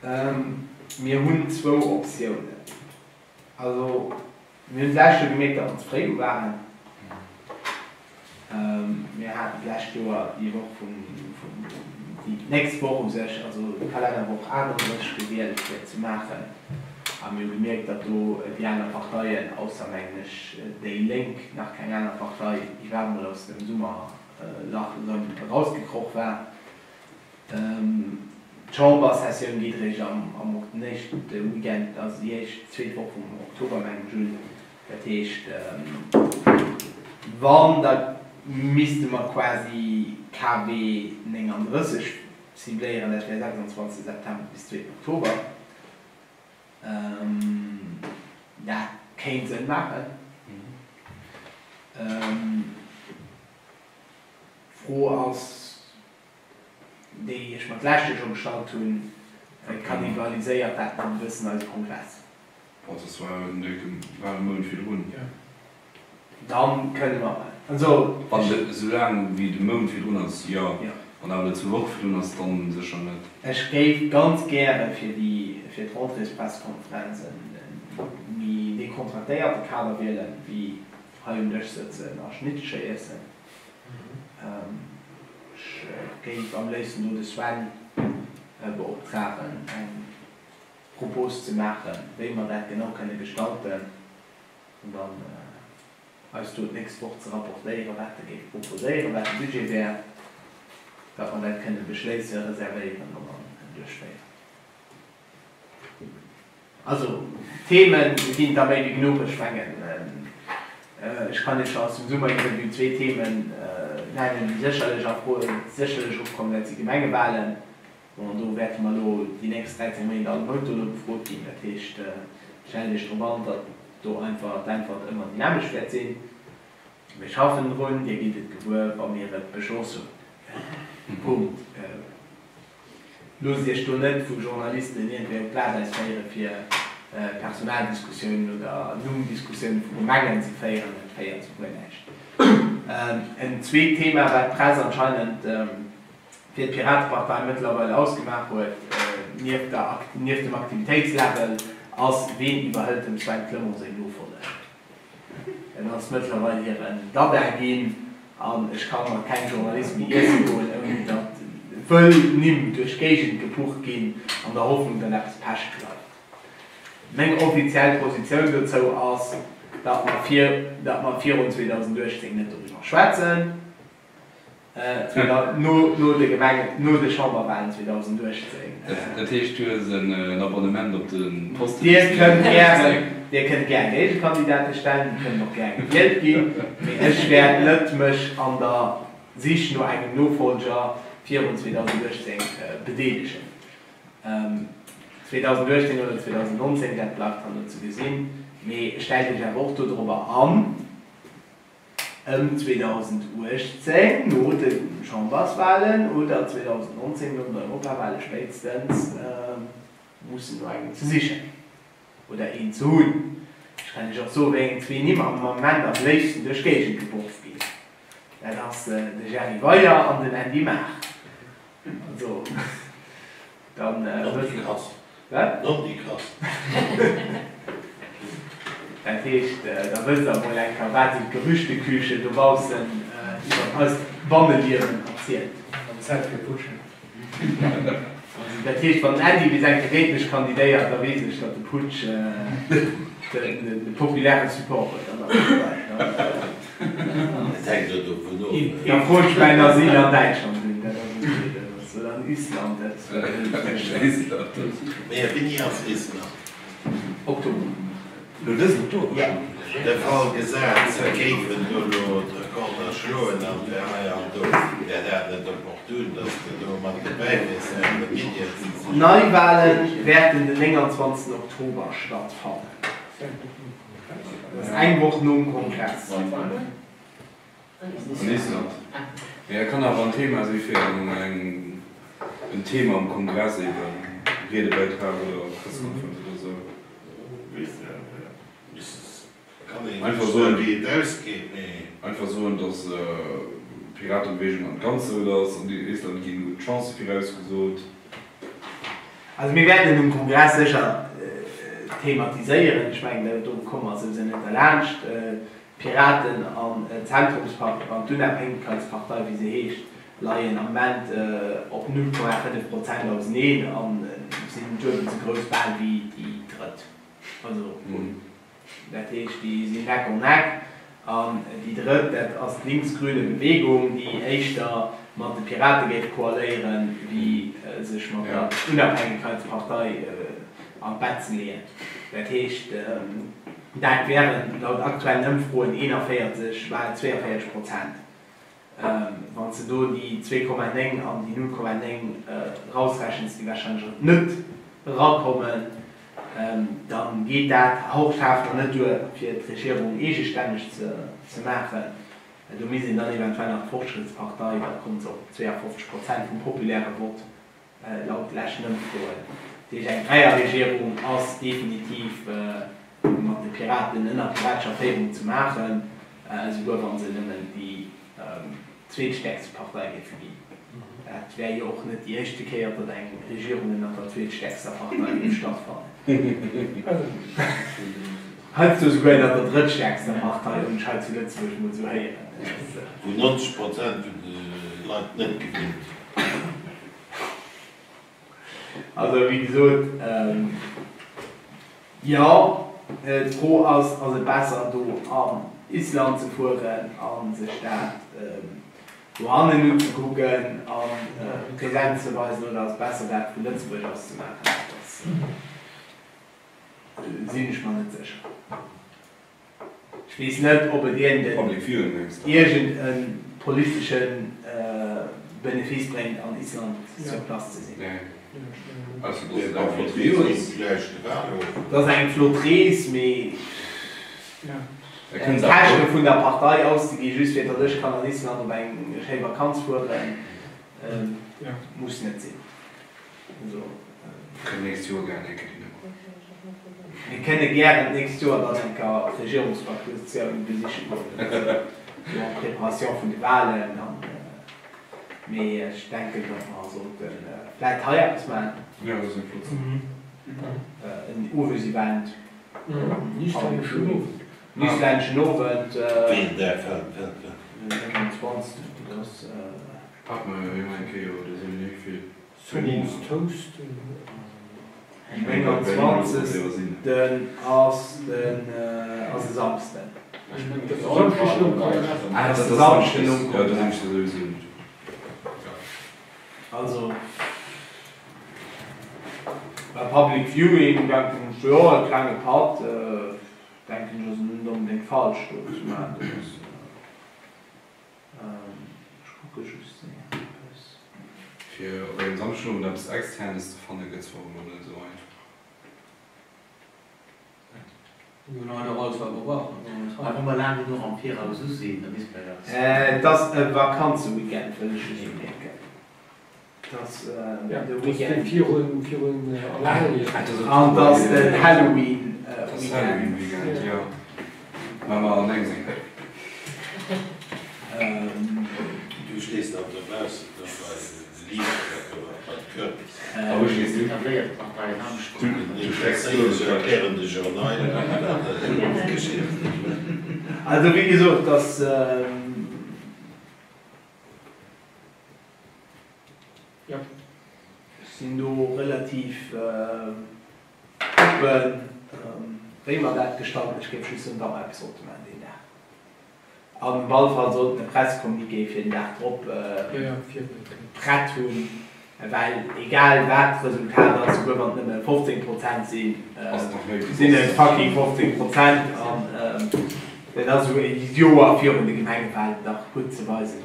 an. Mir hunn zwou Optiounen. Also, mir hunn d'lescht Joer gemierkt, datt mer ze fréi u waren. Mir haten d'lescht Joer déi Woch vum, déi nächst Woch u sech, also d'Kalennerwoch 38 gewielt, fir et ze maachen. A mir hu gemierkt, datt do déi aner Parteien, ausser, mengen ech, déi Lénk, nach keng aner Partei iwwerhaapt mol aus dem Summerlach erëm erausgekroch war. D'Chambersessioun geet eréischt am den éischte Weekend, also déi éischt, zweet Woch vum Oktober, mengen ech, un. Dat heescht, wann, da misste mer quasi KW 39 cibléieren, dat wär 26 September bis zweeten Oktober. Dat kéint Sënn maachen. D'Fro ass, déi ech mer d'lescht Joer scho gestallt hunn, Kannibaliséiert dat net e bëssen eise Kongress? Bon, dat war war e Mount virdrun. Dann kënne mer, also. Wann et esou laang wéi de Mount virdrun ass, jo. Wann awer et zwou Woche virdrun ass, dann sécher net. Ech géif ganz gäre fir déi, fir d'Rentréespresskonferenz e méi dekontraktéierte Kader wielen, wéi hei um Dësch sëtzen a Schnittche iessen. Ech géif am léifsten do de Sven beoptragen, eng Propos ze maachen, wéi mer dat genau kënne gestalten, an dann eis do d'nächst Woch ze rapportéieren, wat e géif proposéieren, wat de Budget wär, datt mer dat kënne beschléissen, reservéieren an dann duerchféieren. Also, Themen ginn der méi wéi genuch. Ech mengen, ech kann Iech scho aus dem Summerinterview zwee Themen nennen, déi sécherlech a Fro, sécherlech opkommen, dat si Gemengewahlen. Bon, do wäerte mer elo déi nächst 13 Méint all Mount dono gefrot ginn. Dat heescht, stellt Iech drop an, datt do einfach d'Äntwert ëmmer dynamesch wäert sinn. Mir schaffen drun, Dir gitt et gewuer, wa mir et beschloss hunn. Punkt. Loosst Iech do net vu Journalisten iergendwéi op d'Glatäis féiere fir Personaldiskussiounen oder Nummdiskussioune vu Gemengen ze féieren. Dat féiert zu guer näischt. En zweet Thema, wat d'Press anscheinend fir d'Piratepartei mëttlerweil ausgemaach huet, nieft der nieft dem Aktivitéitslevel, ass, Ween iwwerhëlt dem Sven Clement seng Nofolleg? En ass mëttlerweil hiren Dada ginn an ech ka mat kengem Journalist méi iesse goen, ouni datt wëll Nimm duerch d'Géigend gepucht ginn, an der Hoffnung, datt eppes peche bleift. Meng offiziell Positioun dozou ass, datt mer vir datt mer virun 2018 net doriwwer schwätzen. No de Gemenge, no de Chamberwahlen 2018. Dat heescht, du hues en Abonnement op de Posten bis 2018? Dir kënnt gär Géigekandidate stellen, déi kënnen och gär gewielt ginn, mee ech wäert net mech an der Sich no engem Nofolger virun 2018 bedeelegen. 2018 oder 2019, dat bleift dann no ze gesinn, mee stellt Iech awer och dodrobber an, Ëm 2018, no de Chamberswalen, oder 2019, no den Europawale spéitstens, mussen no engem ze sichen oder een ze hunn. Ech kann Iech och soen, wéi eng zwee Nimm am Ament am léifsten duerch d'Géigend geworf ginn. Dat ass de Jerry Weyer an den Andy Maar. Also, dann wësst. Wat? Nondikass. Dat heescht, da wësst der emol eng Kéier, wat esou d'Gerüchteküche dobaussen iwwer eist Banneliewen erzielt. An Zäit fir Putschen. Also, dat heescht, wann den Äddi bis eng Kéier géint mech kandidéiert, da weess ech, datt de Putsch de populäre Support huet an der Partei. Et hänkt jo dovun of. Da froen ech mäin Asyl an Däitschland un. Dat ass ok. Dat ass, oder an Island. Dat Island. Mee wéini ass Island? Oktober. Lo dësen Oktober schonn? De Fall gesat, se géifen do lo d'Rekorder schloen an et wär hei an do, wär dat net opportun, datt s de do mat dobäi wiers no de Medien ze sichen? Neiwale wäerten den 29 Oktober stattfannen. Dat ass eng Woch nom Kongress. An Island. Mee dat kann awer en Thema si fir eng, en Thema am Kongress eben, Riedebäitrag oder Pressekonferenz oder esou. Einfach soen, einfach soen, datt d'Piratebewegung am Ganze gutt ass, an Island ginn gutt Chancë virausgesot. Also mir wäerten et um Kongress sécher thematiséieren. Ech mengen, do komme mer souwisou net derlaanscht. D'Piraten an d'Zentrumspartei, an d'Unabhängigkeitspartei, wéi se heescht, leien am Moment op 0,5 Prozent auseneen a sinn duebel esou grouss bal wéi déi drëtt. Also dat heescht, déi sinn neck on neck. An déi drëtt, dat ass d'linksgrüne Bewegung, déi éischter mat de Pirate géif koaléieren, wéi sech mat der Unabhängigkeitspartei an d'Bett ze leeën. Dat heescht. Dat wären laut aktuellen Ëmfroen 41, bal 42 Prozent. Wann s de do déi 2,9 an déi 0,9 rausrechens, déi warscheinlech net erakommen, da geet dat hauchscharf nach net duer, fir d'Regierung eegestänneg ze maachen. Do misst een dann eventuell nach d'Fortschrittspartei, da kommt se op 52 Prozent vum populäre Vott. Laut leschten Ëmfroen. Dat heescht, eng Dräierregierung ass definitiv mat de Piraten ënner piratescher Féierung ze maachen, esouguer wa se nëmmen déi zweetstäerkste Partei géife ginn. Dat wär jo och net déi éischte Kéier, datt eng Regierung ënner der zweetstäerkster Partei géif stattfannen. Heiansdo esouguer ënner der drëttstäerkster Partei, hunn ech hei zu Lëtzebuerg mol esou héieren. Wou 90 Prozent vun de Leit net gewielt hunn. Also wéi gesot, jo, d'Fro ass, ass et besser do an Island ze fueren a sech dat dohannen unzekucken a Präsenz ze weisen oder ass et besser dat vu Lëtzebuerg aus ze maachen? Dat ass, sinn ech mer net sécher. Ech weess net, ob et iergend e politesche Benefice bréngt, an Island sur place ze sinn. Et ass eng flott Rees, mee d'Käschte vun der Partei auszeginn, just fir datt ech kann an Island op eng schéi Vakanz fueren, muss net sinn. Mir kënne gären d'nächst Joer dann eng Kéier d'Regierungsfraktioun besiche goen, esou en préparation vun de Wahlen. Mee ech denken, datt mer sollte vläit hei eppes maachen, en Owesevent, en islänneschen Owend. Wéi en Dag fält dat? Den 29. Dat ass. Sonnings Toast. 29 den ass den ass e Samsden. Ass de Samschden nom Kongress. Also bei Public Viewing denken ech, jo e klenge Patt denken ech ass net onbedéngt falsch do ze maachen. Ech kucke just séier eppes. Fir op engem Samschdenowend eppes Externes ze fanne gëtt zwar och elo net esou einfach. A wa mer laang genuch am Viraus usinn, da misst mer jo. Et ass e Vakanzeweekend, wëll ech just umierken. Et ass de Weekend virun Allerhelljen. An et ass den Halloween-Weekend. Jo, mä mer an engem. Du stees dann dobaussen do bei de Liichter do bei de Kürbis. A wou stees du? Du schrecks du ech erklären de Journal wat geschitt. Also wéi gesot, et ass. Ech sinn do relativ oppen, wéi mer dat gestalten. Ech géif just soen, datt mer eppes sollte maachen deen Dag. An op alle Fall sollten e Pressecommuniqué fir den Dag drop prett hunn, well egal wat d'Resultat ass, souguer wann et nëmme 15 Prozent sinn, sinn et fucking 15 Prozent. An dat ass esou e Joer virun de Gemengewahlen dach gutt ze weisen,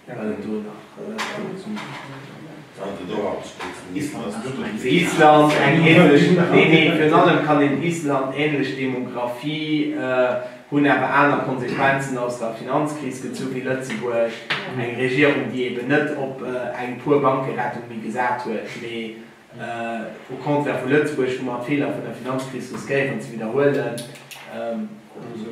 datt well et do nach. Island eng ähnlech, nee nee, virun allem kann een Island ähnlech Demographie, hunn awer aner Konsequenzen aus der Finanzkris gezu wéi Lëtzebuerg, eng Regierung déi eben net op eng puer Bankerettung méi gesat huet, mee au contraire vu Lëtzebuerg, wou mer d'Feeler vun der Finanzkris riskéieren ze widderhuelen,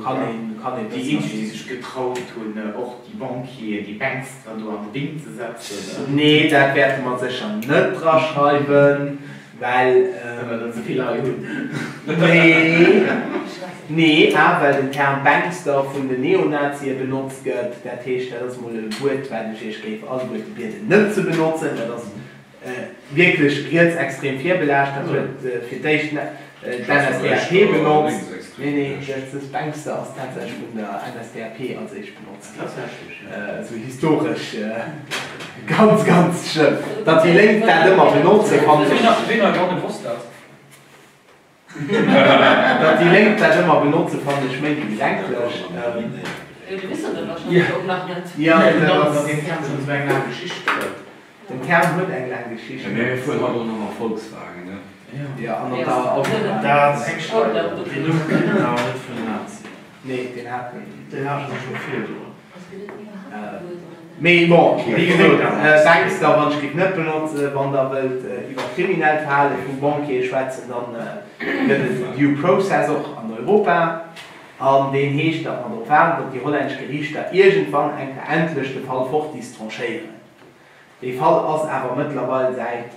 kann een, kann een Déi eenzeg déi sech getraut hunn och déi Banquieren, déi Bankster do an de Bing ze setzen. Nee, dat wäerte mer sécher net draschreiwen, well. Well mer der ze vill hei hunn. Nee, nee, a well den Term Bankster vun den Neonazie benotzt gëtt. Dat heescht, dat ass emol e Wuert, wat ech Iech géif alleguerte bieden net ze benotzen. Dat ass Wierklech rietsextrem virbelaascht. Dat huet fir d'éischt d'NSDAP benotzt. Nee, nee, dës Bankster ass tatsächlech vun der NSDAP als éischt benotzt ginn. Esou historesch ganz, ganz schlëmm. Datt déi Lénk dat ëmmer benotzen, fannen ech. Ween heibanne wosst dat? Datt déi Lénk dat ëmmer benotzen, fannen ech méi wéi bedenklech. Jo, dat ass. Den Term schonn esou eng laang Geschicht huet. Den Term huet eng laang Geschicht. Mee mir fueren haut och nach mam Volkswagen, ne? Jo, an op der Autobahn. Dat ass eng Steier. Deen Numm kënnt en awer net vun den Nazien. Nee, deen hat en. Deen hate se scho virdrun. Mee bon, wéi gesot, Bankster, wann ech géif net benotzen. Wann Der wëllt iwwer kriminellt Verhale vu Banquiere schwätzen, dann gëtt et en Due Process och an Europa. An deen heescht, datt mer drop waarden, datt déi hollännesch Geriichter iergendwann eng Kéier endlech de Fall Fortis tranchéieren. Dee Fall ass awer mëttlerweil säit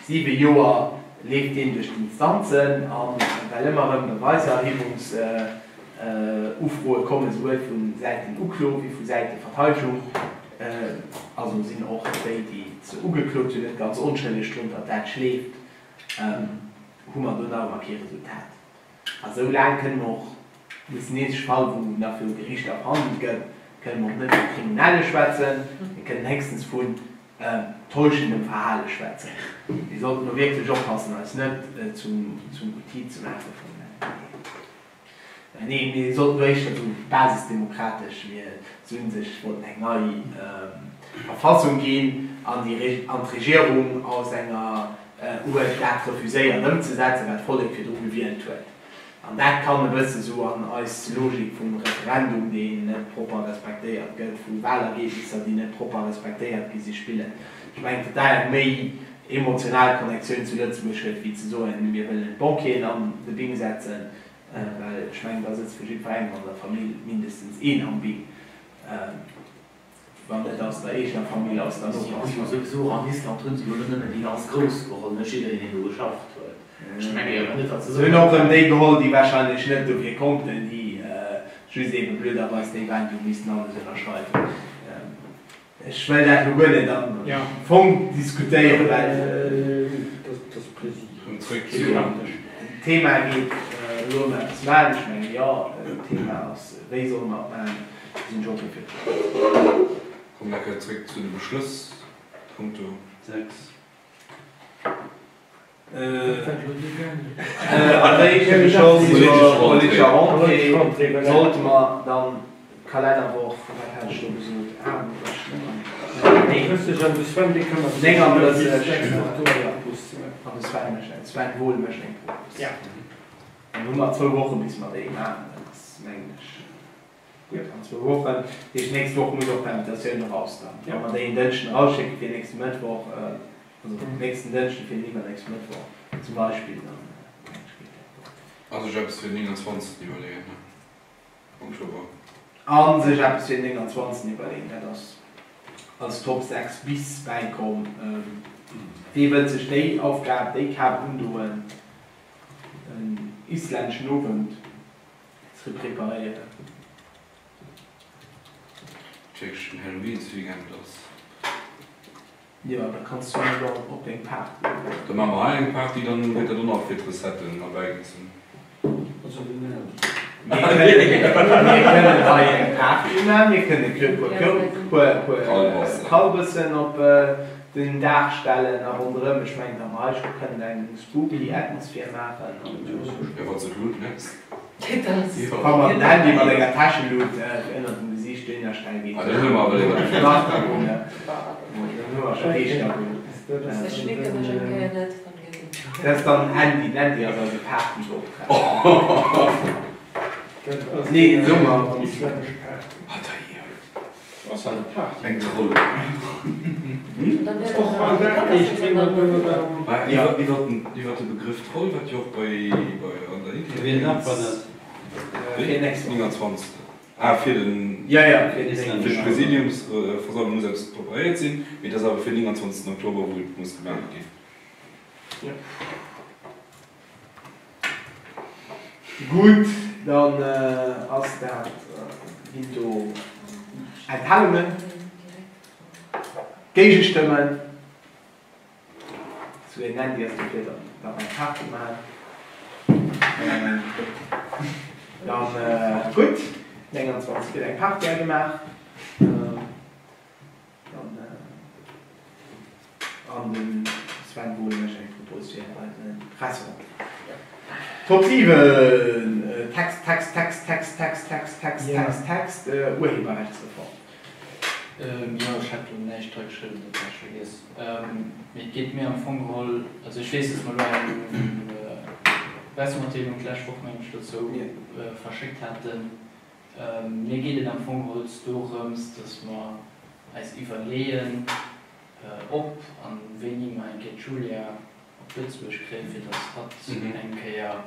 siwe Joer leeft deen duerch d'Instanzen a well ëmmer erëm Beweiserhiewungsufroe kommen, souwuel vu Säiten Uklo wéi vu Säite Verteidegung, also sinn och déi, déi se ugeklot hunn, net ganz onschëlleg drun, datt dat schleeft, hu mer do nach ëmmer kee Resultat. A sou laang kënne mer och, dat ass den eenzege Fall, wou nach viru Geriichter verhandelt gëtt, kënne mer och net vu Kriminelle schwätzen, mir kënnen héchstens vun täuschendem Verhale schwätzen. Mir sollten do wierklech oppassen, eis net zum Outil ze maache vun, nee, mir sollten do éischter esou basisdemokratesch, mir si u sech wollten eng nei Verfassung ginn an d'Regierung aus enger huet dat refuséiert ëmzesetzen, wat d'Vollek virdru gewielt huet. An dat kann e bësse sou an eis Logik vum Referendum, deen net propper respektéiert gëtt, vu Wahlergebnisser, déi net propper respektéiert gi si, spillen. Ech mengen, datt dat eng méi emotional Connectioun zu Lëtzebuerg huet, wéi ze soen, mir wëllen d'Banquieren an de Bing setzen, well ech mengen, da sëtzt vu jiddwerengem an der Famill mindestens een am Bing. Wann net aus der eegener Famill, aus der Nopersfamill. Souwisou an Island hunn se jo elo nëmmen déi ganz Grouss geholl, net jiddereen deen do geschafft huet. Ech menge jo net datt se Se hunn och erëm déi geholl, déi wahrscheinlech net dofir konnten, déi just eebe blöderweis déi waren, déi hu missten alles ënnerschreiwen. Ech wëll dat elo guer net am Fong diskutéieren, well d'Thema geet elo ëm eppes maachen. Ech menge jo, d'Thema ass, wéi solle mer et maachen. Sinn ech oppe fir d'Froen. Kommen eng Kéier zréck zu de Beschlëss, Punkto 6. Als éischte Beschloss zur politescher Rentrée sollte mer dann d'Kalennerwoch, wat hat ech do gesot, 38, nee, 39, an de Sven mécht eng, Sven Wohl mécht eng Propos. Dann hu mer zwou Woche bis mer déi maachen, dat ass mengen ech. Gutt, an zwou Wochen. Dat heescht, d'nächst Woch muss och d'Invitatioun eraus dann. Wa mer déi en Dënschden erausschécke fir nächste Mëttwoch, also nächsten Dënschden fir den iwwernächste Mëttwoch zum Beispill, dann mengen ech geet dat gutt. A sech eppes fir den 29. iwwerleeën, ne? Oktober. A sech eppes fir den 29. iwwerleeën, dat ass als Top 6 bis bäikomm. Wee wëllt sech déi Aufgab, déi Kap undoen, en islänneschen Owend? Ze preparéieren. Tierkeschen Halloweensweekend ass. Jo, da kanns du jo dann op deng Party goen. Da maache mer hei eng Party, dann gëtt dat och nach fir d'Recetten erbäigezunn. Mir kënnen hei eng Party maachen, mir kënnen e puer Kalbassen op den Daach stellen a ronderëm, ech mengen, am Reich kënnen eng spooky Atmosphere maachen. Jo, wann s de d'Lut méchs. Wa mer den Handy mat enger Täschelut ënnert dem Gesiicht dohinner stelle geet, dann hu mer scho Geeschter. Ech schnecken mech eng Kéier net, dann gëtt et. Dat ass dann den Andy. Den Andy ass eise Partybeoptraagten. Nee, den Summer. Eng Troll. Iwwer de Begrëff Troll, wat jo och bei an der Intelligenz. 29. Ah, fir den, fir d'Präsidiumsversammlung muss eppes preparéiert sinn, mee et ass awer fir den 29. Oktober, wou et muss gemaach ginn. Gutt, dann ass dat, ginn do Enthalungen, Géigestëmmen? Zu den Andy ass dofir dann nach eng Party man. Dann gutt, 29 gëtt eng Party gemaach. Dann an de Sven Wohl mécht eng Propos fir eise Presserond. Top 7, Text, Text, Text, Text, Text, Text, Text, Text, Text, Urheberrechtsreform. Jo, ech hat do näischt dra geschriwwen, dat hat ech vergiess. Mee et geet mir am Fong geholl, also ech weess, datt mer elo eng Pressematdeelung d'lescht Woch, mengen ech, dozou verschéckt haten. Mir geet et am Fong geholl dorëms, datt mer eis iwwerleeën, ob a wéini mer eng Kéier d'Julia op Lëtzebuerg kréien, fir datt hatt eng Kéier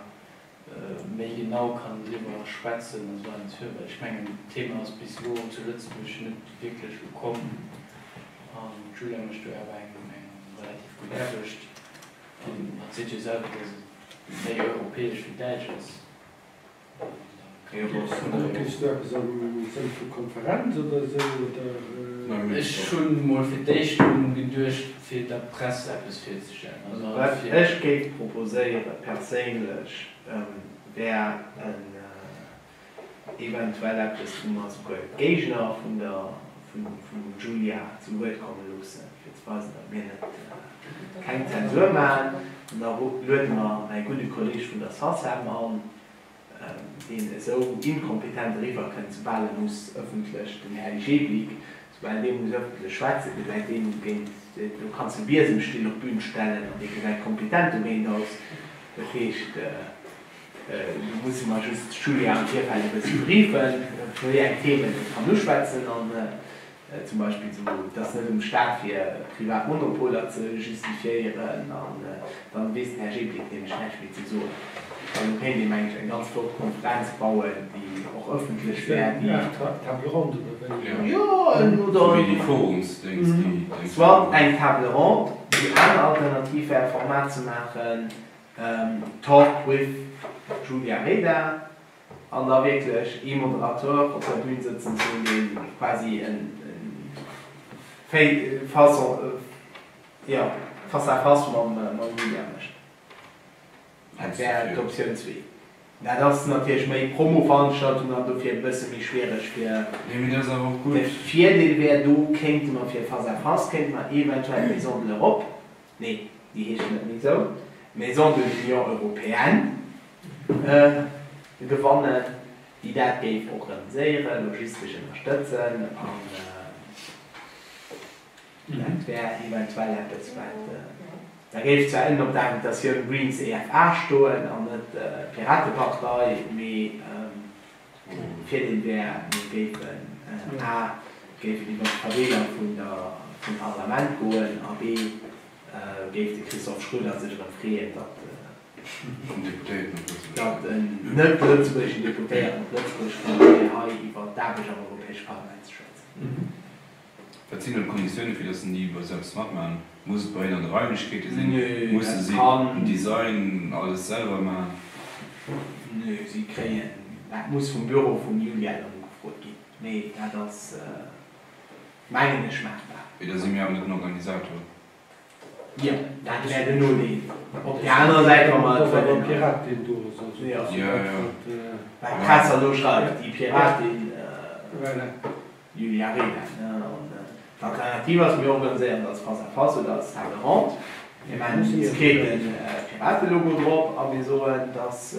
méi genau kann driwwer schwätzen a sou weider an esou fort, well ech mengen, d'Thema ass bis elo zu Lëtzebuerg net wierklech ukomm an d'Julia mécht do awer eng relativ gutt Aarbecht an hatt seet jo selwer, datt et méi europäesch wéi däitsch ass. Kriss du eppes am Sënn vu Konferenz oder esou, oder? Ech hunn mol fir d'éischt un geduecht fir der Press eppes virzestellen, also Wat fir. ech géif proposéiere perséinlech wär en eventuell eppes wou mer souguer d'Géigner vun der vum Julia zu Wuert komme loossen, fir ze weisen, datt mir net keng Zensur maachen. An da luede mer mäi gudde Kolleg vun der SACEM an, deen esou inkompetent eriwwer kënnt, soubal e muss ëffentlech, den Här Jeblick, soubal dee muss ëffentlech schwätzen, gesäit deen géint, do kanns de Biesemstill op d'Bün stellen an dee gesäit kompetent dogéint aus. Dat heescht, do musse mer just d'Julia am Virfeld e bëssi briefen, wéi eng Themen e kann uschwätzen an Zum Beispill esou, et ass net um Staat fir privat Monopoler ze justifiéieren an dann weess den Här Jeblick nämlech näischt méi ze soen. An do kéint ee meng ech eng ganz flott Konferenz bauen, déi och ëffentlech wär, déi. Eng Aart Table ronde oder wéi? Jo, oder. Wéi déi Forumsdéngs, déi. Soit eng Table ronde, déi aner Alternativ wär e Format ze maachen, Talk with Julia Reda. An da wierklech ee Moderateur op der Bühn sëtzen ze hunn, dee quasi e Face à face mam Julia mécht. Dat wär d'Optioun zwee. Dat ass natierlech méi Promo-Veranstaltung an dofir e bësse méi schwiereg fir. Nee, mee dat ass awer och gutt. De Virdeel wär, do kéinte mer fir Face à face kéinte mer eventuell d'Maison de l'Europe, nee, déi heescht net méi esou, Maison de l'Union européenne, gewannen, déi dat géif organiséieren, logistesch ënnerstëtzen an dat wär eventuell eppes, wat da géif zwar ënnen op der Invitatioun Greens EFA stoen an net Piratepartei, mee de Virdeel wär, mir géifen a géifen iwwer d'Verdeeler vun der vum Parlament goen a b géif de Christophe Schröder sech erëm freeën, datt Datt en net-lëtzebuergeschen Deputéierten op Lëtzebuerg kënnt, fir hei iwwer d'Aarbecht am Europäesche Parlament ze schwätzen. Wat sinn do d'Konditioune fir datt en déi bei selbst matmaachen? Muss et bei hinnen an de Raimlechkeete sinn? Nö, Musse dat si kann. den Design alles selwer maachen? Nö, si kréien, dat muss vum Büro vum Julia dann ugefrot ginn, mee dat ass, mengen ech, maachbar. Mee da si mir awer net den Organisator. Jo, dat wär den Nodeel. Op där anerer Säit, wa mer et wëllen. Well d'Press elo schreift, déi Piratin Julia Reda. An d'Alternativ ass, mir organiséieren et als Face-à-face oder als Table ronde. Mir maachen e diskrete Piratelogo drop a mir soen, dass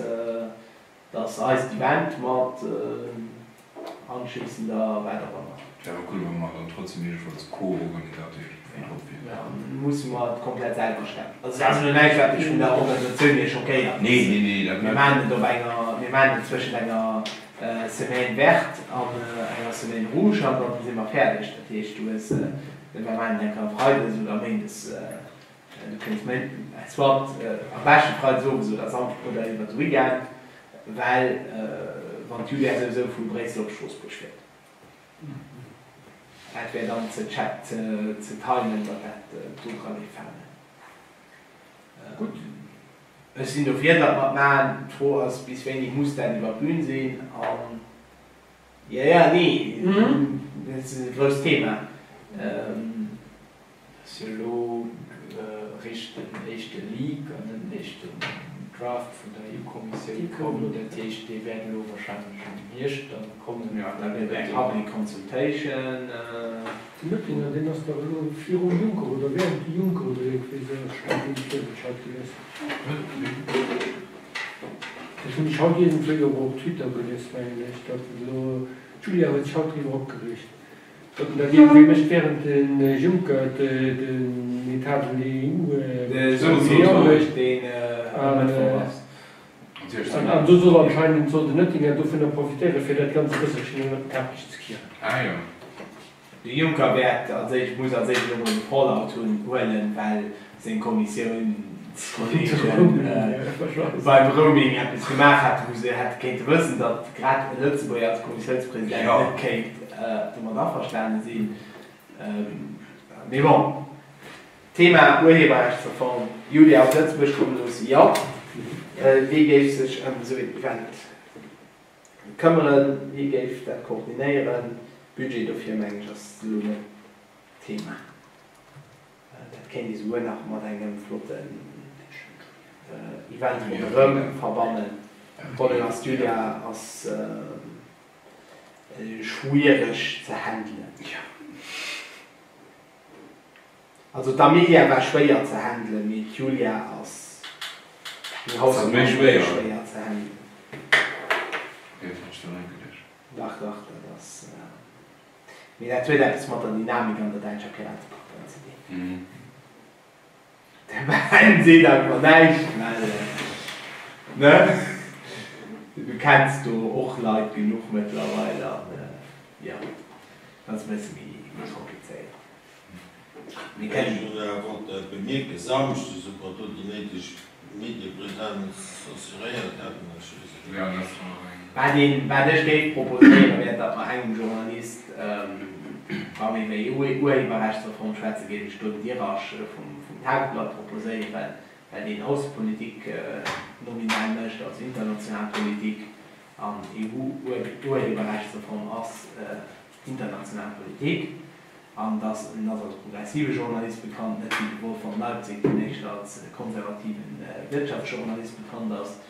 dass eist Event mat anschliessender wat och ëmmer. Wär awer cool, wa mer dann trotzdem iergendwou als Co-Organisateur. Da musse mer et komplett selwer stemmen. Also dat ass elo näischt, wat mech vun der Organisatioun hier schockéiert. Nee, nee, nee, dat Mir net. maachen et op enger, mir maachen et zwëschent enger Semaine verte an enger Semaine rouge an dann si mer fäerdeg. Dat heescht, du hues, mir maachen et enker freides oder méindes, du kéints méin, soit am beschte freides owes oder sam oder iwwer de Weekend, well wann d'Julia souwisou vu Bréissel op Stroossbuerg fiert. Dat wär dann ze ze timen, datt dat do dra géif falen. Gutt. Ech sinn dofir, datt mer et maachen. D'Fro ass, bis wéini muss dat iwwer d'Bün sinn? An, jo, jo, nee, dat ass e grousst Thema. Ass jo elo eréischt den éischte Leak an den éischten Draft vun der EU-Kommissioun komm. Dat heescht, dee wäert elo wahrscheinlech am Hierscht dann kommen. Jo, da gëtt eng Public Consultation. De Oettinger, deen ass dach elo virum Juncker oder während dem Juncker oder iergendwéi esou, ech hat deen huet ech haut gelies. Dat hunn ech haut iergendwéi och op Twitter gelies, mengen ech, datt elo, d'Julia huet sech haut driwwer opgereegt. Datt en dat iergendwéi mécht während de Juncker den Etat de l'EU mécht. An do soll anscheinend soll den Oettinger dovunner profitéieren, fir dat Ganzt e bësselchen ënnert den Teppech ze kieren. De Juncker wäert als éischt, muss als éischt elo mol de Fallout huelen, well seng Kommissiounskolleegen beim Roaming eppes gemaach haten, wou se hätte kéinte wëssen, datt grad e Lëtzebuerger als Kommissiounspresident net kéint domat averstane sinn. Mee bon, Thema Urheberrechtsreform, Julia op Lëtzebuerg komme loossen, jo. Wie géif sech ëm esou een Event këmmeren? Wie géif dat koordinéieren? Budget dofir, mengen ech, ass elo net d'Thema. Dat kéint ee souguer nach mat engem flotten Event ronderëm verbannen. D'Rolle als Julia ass schwiereg ze handelen. Also d'Amelia war schwéier ze handelen, mee d'Julia ass eng Hausnummer méi schwéier ze handelen. Dach, dach, dat ass. Mee dat huet eppes mat der Dynamik an der däitscher Piratepartei ze dinn. De Ben seet einfach näischt, well, ne, du kenns do och Leit genuch mëttlerweil an, jo, dat ass e bësse méi komplizéiert. Mir kennen. Ech wollt bemierken, Samschdes, ob mer do déi néideg Mediepresenz assuréiert hätten, ech weess et net. Wat een, wat ech géif proposéieren, wär, datt mer engem Journalist, wa mir iwwer EU-Urheberrechtsreform schwätzen, géif ech do den Dirasch vum Tageblatt proposéieren, well deen Aussepolitik nominell mécht, also international Politik, an EU-Urheberrechtsreform ass international Politik. An dass en ass als progressive Journalist bekannt, net wéi de Wolf von Leipzig, deen éischter als konservative Wirtschaftsjournalist bekannt ass.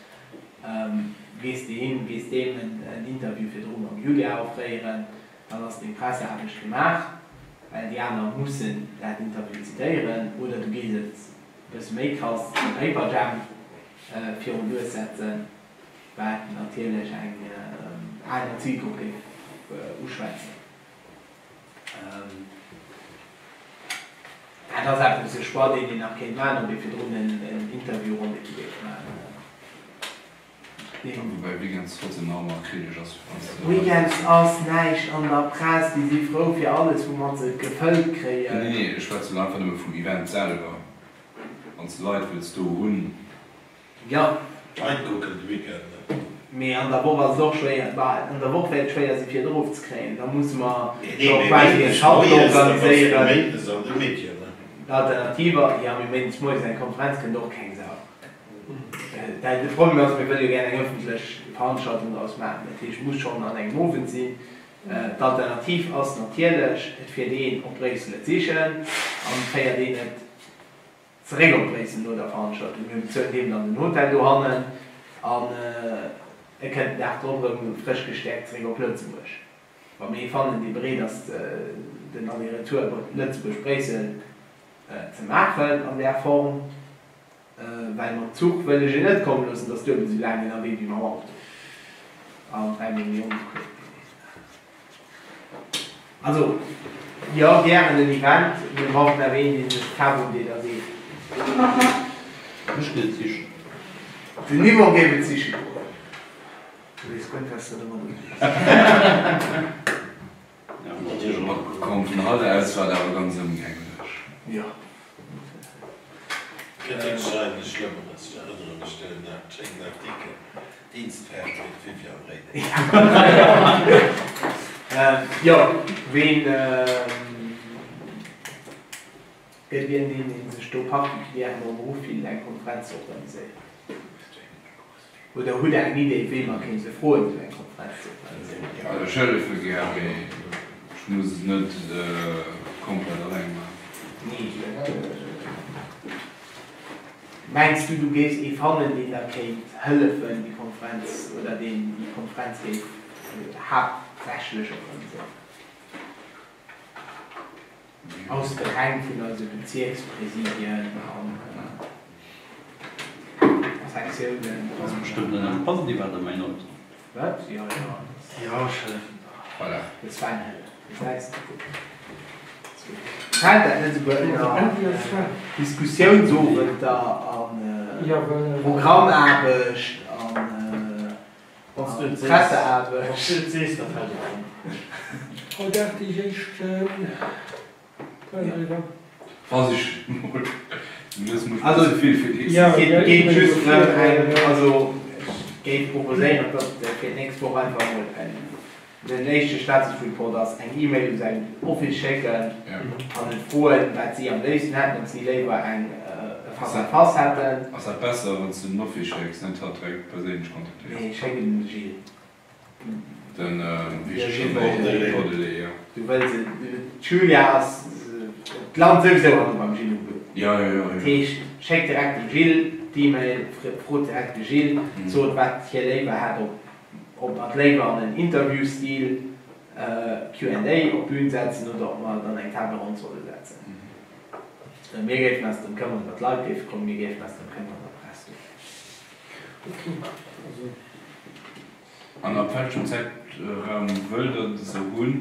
Gees de hin, gees deem en Interview virdru mam Julia offréieren, dann ass deng Presseaarbecht gemaach, well déi aner mussen dat Interview zitéieren. Oder du gees et e bësse méi krass dem Paperjam virun d'Nues setzen, wat natierlech eng aner Zilgrupp géif uschwätzen. Dat ass eppes, e Choix, deen een nach kéint maachen, ob ee virdrun en Interview-Rendez-vous géif maachen. Woubäi Weekends trotzdem nach ëmmer kritesch ass. Weekends ass näischt an der Press, déi si frou fir alles, woumat se et gefëllt kréien. Nee, nee, ech schwätzen elo einfach nëmme vum Event selwer. Wann s de Leit wëlls do hunn. Jo. D'Leit kucken de Weekend net. Mee an der Woch ass et och schwéier. Bah, an der Woch wäert et schwéier sinn, fir et erofzekréien. Da musse mer Nee, scho mee quasi e méindes Shuttle moies, da bass de organiséieren. méindes an de Medien, ne? D'Alternativ ass, jo, mee méindes moies eng Konferenz kënnt och keng Sau. De Problem ass, mir wëlle jo gär eng ëffentlech Veranstaltung draus maachen. Dat heescht, et muss schonn an engem Owend sinn. D'Alternativ ass natierlech, et fiert een op Bréissel et sichen an et féiert een et Zeréck op Bréissel no der Veranstaltung. Mir bezuelen deem dann den Hotel dohannen an e kënnt den Dag drop erëm frësch gestäerkt zeréck op Lëtzebuerg. Wa mir ee fannen, dee bereet ass den Aller-retour Lëtzebuerg-Bréissel ze maachen an där Form, well mam Zuch wëll ech en net komme loossen, dat ass duebel esou laang ënnerwee wéi mam Auto an 3 Mol méi onbequem. Also. Jo, gären en Event. Mir brauchen awer een, dee sech d'Kap undeet a seet. Ech géif et sichen. Den Yvon géif et siche goen. Du weess guer net, wat s de domadder sees. Komm, vun Halle aus war et awer ganz ëmgänglech. Jo. Kritik schreiwen ass Schlëmmeres. Ech erënnere mech do un dat schéinen Artikel Dienstfertig fir d'Viviane Reding. Jo, ween gëtt wien deen, dee sech do particulièrement beruff fillt, eng Konferenz ze organiséieren? Oder hutt Der eng Idee, wee mer kéinte froen, esou eng Konferenz ze organiséieren? Also ech hëllefe gär, mee ech muss et net komplett alleng maachen. Nee. Mengs du, du géifs ee fannen, deen der kéint hëllefen, déi Konferenz, oder deen déi Konferenz géif haaptsächlech organiséieren? Aus de Räng vun eise Bezierkspräsidien a Sektiounen. Ass bestëmmt net eng positiv Aart a mäin Auto. Wat? Jo, jo. Jo, ech hëllefen der. Voilà. De Sven hëlleft. Gesäis de gutt. Fält dat net esouguer ënner Diskussiounsowenter a Programmaarbecht a Presseaarbecht? Wann s du et sees, da fält et drënner. Haut 8 Deeg éischt Versich mol. Du muss also vill fir d'nächst. Et geet just drëm eng, also ech géif proposéieren, datt fir d'nächst Woch einfach mol en den éischte Status Report ass, eng E-Mail u säin Office schécken an en froen, wat si am léifsten hätten, ob si léiwer eng e Face à face hätten. Ass dat besser, wann s du den Office schécks, net hatt direkt perséinlech kontaktéiers? Nee, schéck en de Gilles. Den, wéi heescht e scho, Bordelais, jo. Du wëlls et, d'Julia ass, d'lant souwisou hanne beim Gilles um Büro. Jo, jo, jo, jo. Dat heescht, schéck direkt dem Gilles d'E-Mail, frot direkt de Gilles, sot wat hie léiwer hätt, ob Ob mer et léiwer an en Interview-Stil, Q and A, op d'Bün setzen oder ob mer et an eng Table ronde solle setzen. Mir géifen eis drëm këmmeren, datt Leit géife kommen. Mir géifen eis drëm këmmeren, datt Press do ass. An ab welchem Zäitraum wëllt Der se hunn?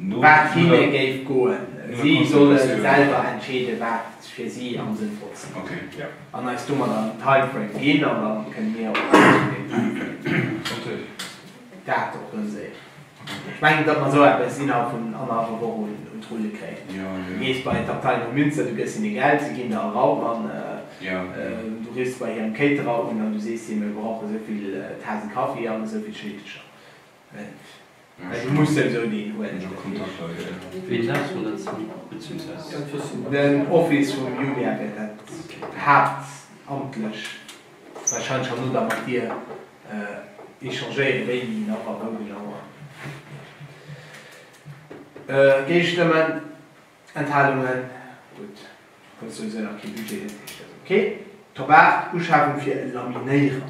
No Wat hinne géif goen. Si solle selwer entscheeden, wat fir si am sënnvollsten ass. An eis domadder en Timeframe ginn an da kënne mir och dat organiséieren. Ech mengen, datt mer esou eppes innerhalb vun annerhallwer Woch un d'Rulle kréien. Du gees bei d'Abteilung Münster, du gëss hinne Geld, si ginn der e Raum an du riffs bei hirem Caterer un an du sees him, mir brauche esou vill Tasen Kaffi an esou vill Schnittelcher. Well du muss souwisou deen huelen. Ween dat soll dat sinn, beziehungsweise. Den Office vum Julia wäert dat haaptamtlech wahrscheinlech herno da mat dir échangéieren, wéini nach a wou genau. Géigestëmmen? Enthalungen? Gutt, huet souwisou nach kee Budget, dat heescht dat ass ok. Top 8, Uschafung fir e Laminéierer.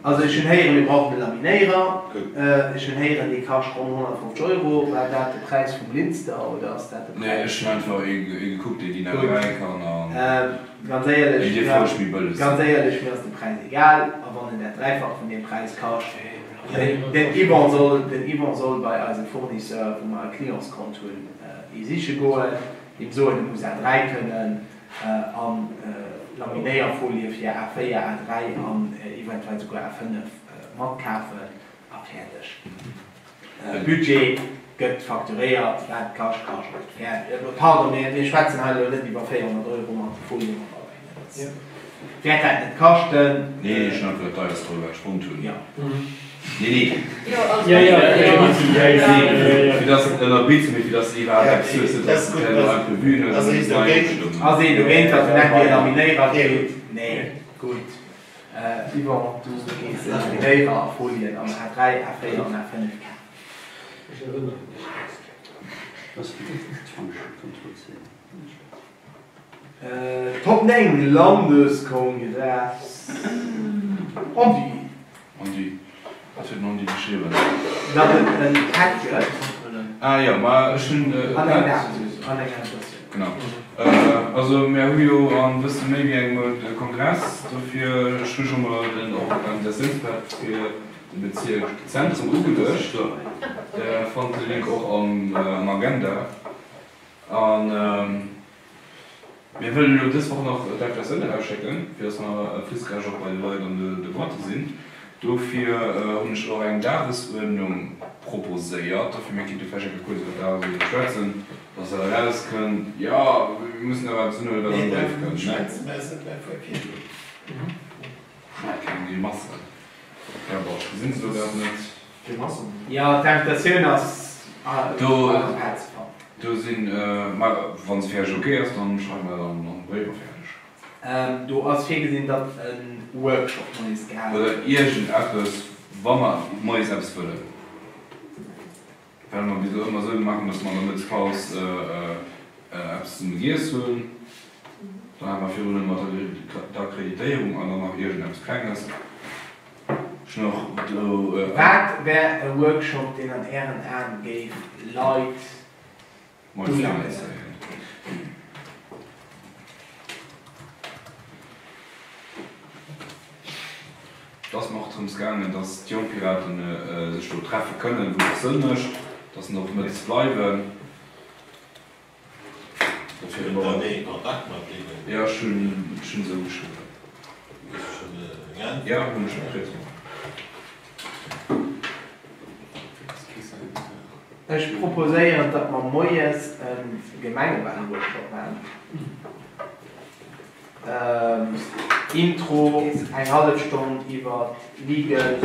Also ech hunn héieren, mir brauchen e Laminéierer. Ech hunn héieren, dee kascht ronn 150 Euro. War dat de Präis vum Linster oder ass dat de Präis? Nee, ech hunn einfach ee gekuckt, dee DIN A3 kann an Ganz éierlech, dee dierf roueg méi bëlleg sinn. Ganz éierlech, mir ass de Präis egal. A wann en dat Dräifacht vun deem Präis kascht, den Yvon soll, den Yvon soll bei eise Fournisseur, wou mer e Clientskont hunn, ee siche goen, deem soen, e muss A3 kënnen a Laminéierfolie fir A4, A3 an eventuell souguer A5 matkafen a fäerdeg. Budget gëtt facturéiert, wat kascht, kascht. Fäerdeg. Pardon, mee mir schwätzen hei elo net iwwer 400 Euro mat de Folien mat derbäi. Dat wäert dat net kaschten. Nee, ech hunn einfach dat deierst geholl, wat ech fonnt hunn. Nee, nee. Fir dass et ënnerbitt, mee fir dass iwwerhaapt eppes hues, net dass de herno Imprévuen hues an muss nei bestëmmen. Ass een dogéint, datt en Enke e Laminéierer kritt? Nee. Gutt. Yvon, du gees e Laminéierer a Folien an A3, A4 an A5 kafen. Ech erënnere mech ganz gär drun. Top 9 Landeskongress Andy. Andy, wat huet den Andy geschriwwen? Datt et en Pad gëtt. Ah jo, ma ech hunn e An eng Datesoos, an eng Invitatioun. Genau. Also mär hu jo an e bësse méi wéi engem Mount e Kongress, dofir ech hu scho mol den Organisatiounspad fir de Bezierk Zentrum ugeluecht. Der fannt de Link och am Agenda. An mir wëllen elo dës Woch nach d'Invitatioun erausschécken, fir dass mer fristgerecht och bei de Leit an de Boîte sinn. Dofir hunn ech och eng Dagesuerdnung proposéiert. Dofir, mir kinnte vläicht eng Kéier kuerz iwwer d'Dagesuerdnung schwätzen, dass dat erauskënnt. Jo, mir mussen awer eppes unhuelen, wat am Bréif kënnt, ne? Ech keng Grimassen. Ja, bon, ech gesinn se elo grad net. Grimassen? Jo, d'Invitatioun ass am Petz fannen. Do sinn, ma wa se fir Iech ok ass, dann schreiwe mer dat an de Bréif a fäerdeg. Do ass virgesinn, datt e Workshop moies gehale gëtt. Oder iergend eppes, wa mer moies eppes wëllen. Well mer bis elo ëmmer esou gemaach hunn, datt mer an der Mëttespaus eppes zesumme giess hunn. Dann hate mer virun ëmmer d'Akkreditéierung an dann nach iergend eppes Klenges. Ech hunn och do. Wat wär e Workshop, deen an Ären Aen géif Leit ulackelen? Et ass mer och drëms gaangen, dass d'Jonk Piraten sech do treffe kënnen, wou et Sënn mécht, dass se och mëttes bleiwen. Dofir Hutt Der dee Kontakt mat deenen? Jo, ech hunn se ugeschriwwen. Hues de schonn eng Äntwert? Jo, hunn ech scho kritt. Ech proposéieren, datt mer moies e Gemengewalworkshop maachen. Intro, eng hallef Stonn iwwer legal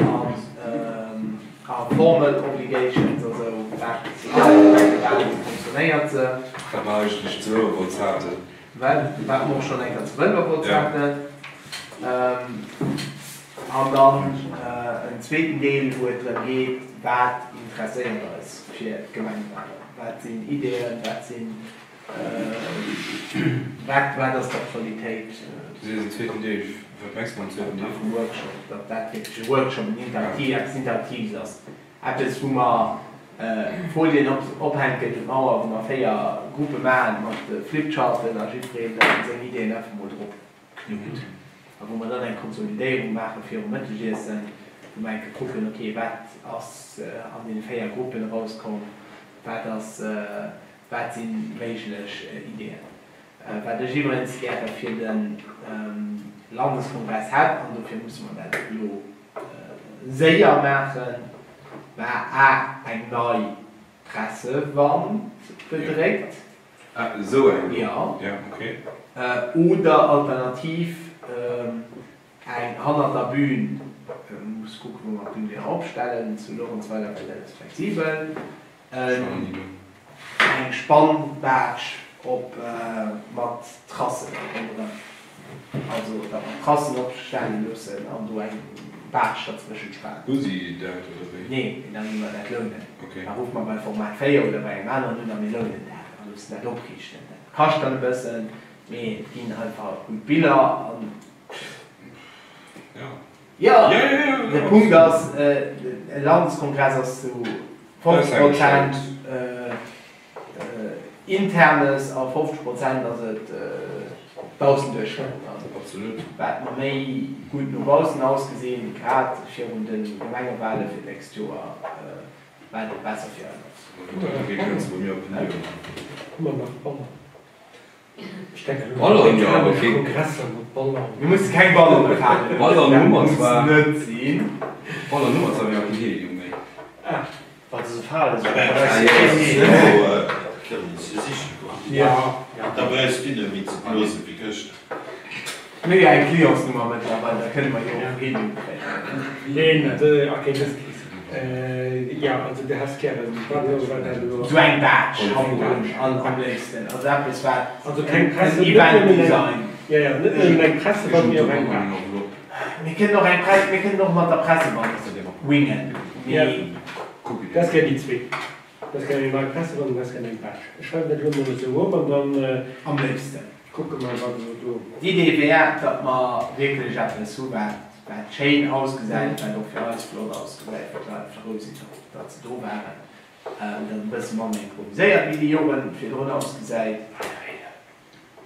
a formal obligations, also wat Gemengewalen, wéi funktionéiert se. Wat mer eigentlech zu Wëlwerwolz haten. Wat mer och schonn eng Kéier zu Wëlwerwolz haten. An dann en zweeten Deel, wou et drëm geet, wat interesséiert eis fir d'Gemengewalen, wat sinn Ideeën, wat sinn Wat, wat ass d'Aktualitéit? Du sees en zweeten Deel. Wat mengs de mam zweeten Deel? Vum Workshop, datt dat wierklech e Workshop, en interaktiv, eppes Interaktives ass. Eppes, wou mer Folien op, ophänken un d'Mauer, wou mer 4 Gruppe maachen mat Flipcharten a jiddwereen dann seng Ideeën einfach mol drop knuppt. A wou mer dann eng Konsolidéierung maache virum Mëttegiessen, wou mer eng Kéier kucken, okay, wat ass an deene 4 Gruppen erauskomm, wat ass, Wat si méiglech Ideeën? Wat ech iwwregens gäre fir de Landeskongress hätt, an dofir musse mer dat elo séier maachen, war a eng nei Pressewand bedréckt. Ah, esou eng do? Jo. Ja, okay. Oder alternativ eng hannert der Bühn, muss kucken, wou mer d'Bühn genau opstellen, zu Luerenzweiler, well dat ass flexibel. Eng Spannbaatsch op mat Trassen ronderëm, also datt mer Trassen opstelle loossen an do eng Baatsch derzwëschent spanen. Hu si dat oder wéi? Nee, mee da gi mer dat lounen. Ok. Da ruffe mer bei Format 4 oder bei engem aneren un a mir lounen dat a loossen dat opriichten. Dat kascht dann e bëssen, mee et ginn einfach gutt Biller an. Jo. Jo, de Punkt ass, e Landeskongress ass zu 50 Prozent Internes a 50 Prozent ass et d'Baussenduerstellung. Wat mer méi gutt no baussen ausgesinn, grad virun de Gemengewale fir d'nächst Joer, wat et besser fir eis ass. Ech denken elo un amerikanesch Kongresser mat Ballonen. Mir musse keng Ballone falen. Ballon hu mer zwar. Muss net sinn. Ballon hu mer zwar, mee awer keen Helium méi. Ah. Wat se falen sou. Da brauchs du net méi ze blosen wéi gëschter. Mir hu jo eng Clientsnummer mëttlerweil, da kënne mer jo och Helium kréien. Neen, okay, dës. Jo, also du häss gären Ballon, wat dat elo ass. Sou eng Baatsch an am léifsten, also eppes wat Also keng Presse, en Event Design. Jo, jo, net nëmmen eng Pressewand, mee och eng Baatsch. Mir kënnen och eng Press, mir kënnen och mat der Pressewand wingen, mee. Du häss gär déi zweet. Du häss gär eng nei Pressewand an du häss gär eng Baatsch. Ech schreiwen dat elo mol esou op an dann. Am léifsten. Kucke mer, wat elo do. D'Idee wär, datt mer wierklech eppes hu wat wat schéin ausgesäit, wat och fir eis flott ausgesäit, wou d'Leit frou sinn, datt se do waren, datt e bësse manner improviséiert wéi déi Jore virdrun ausgesäit.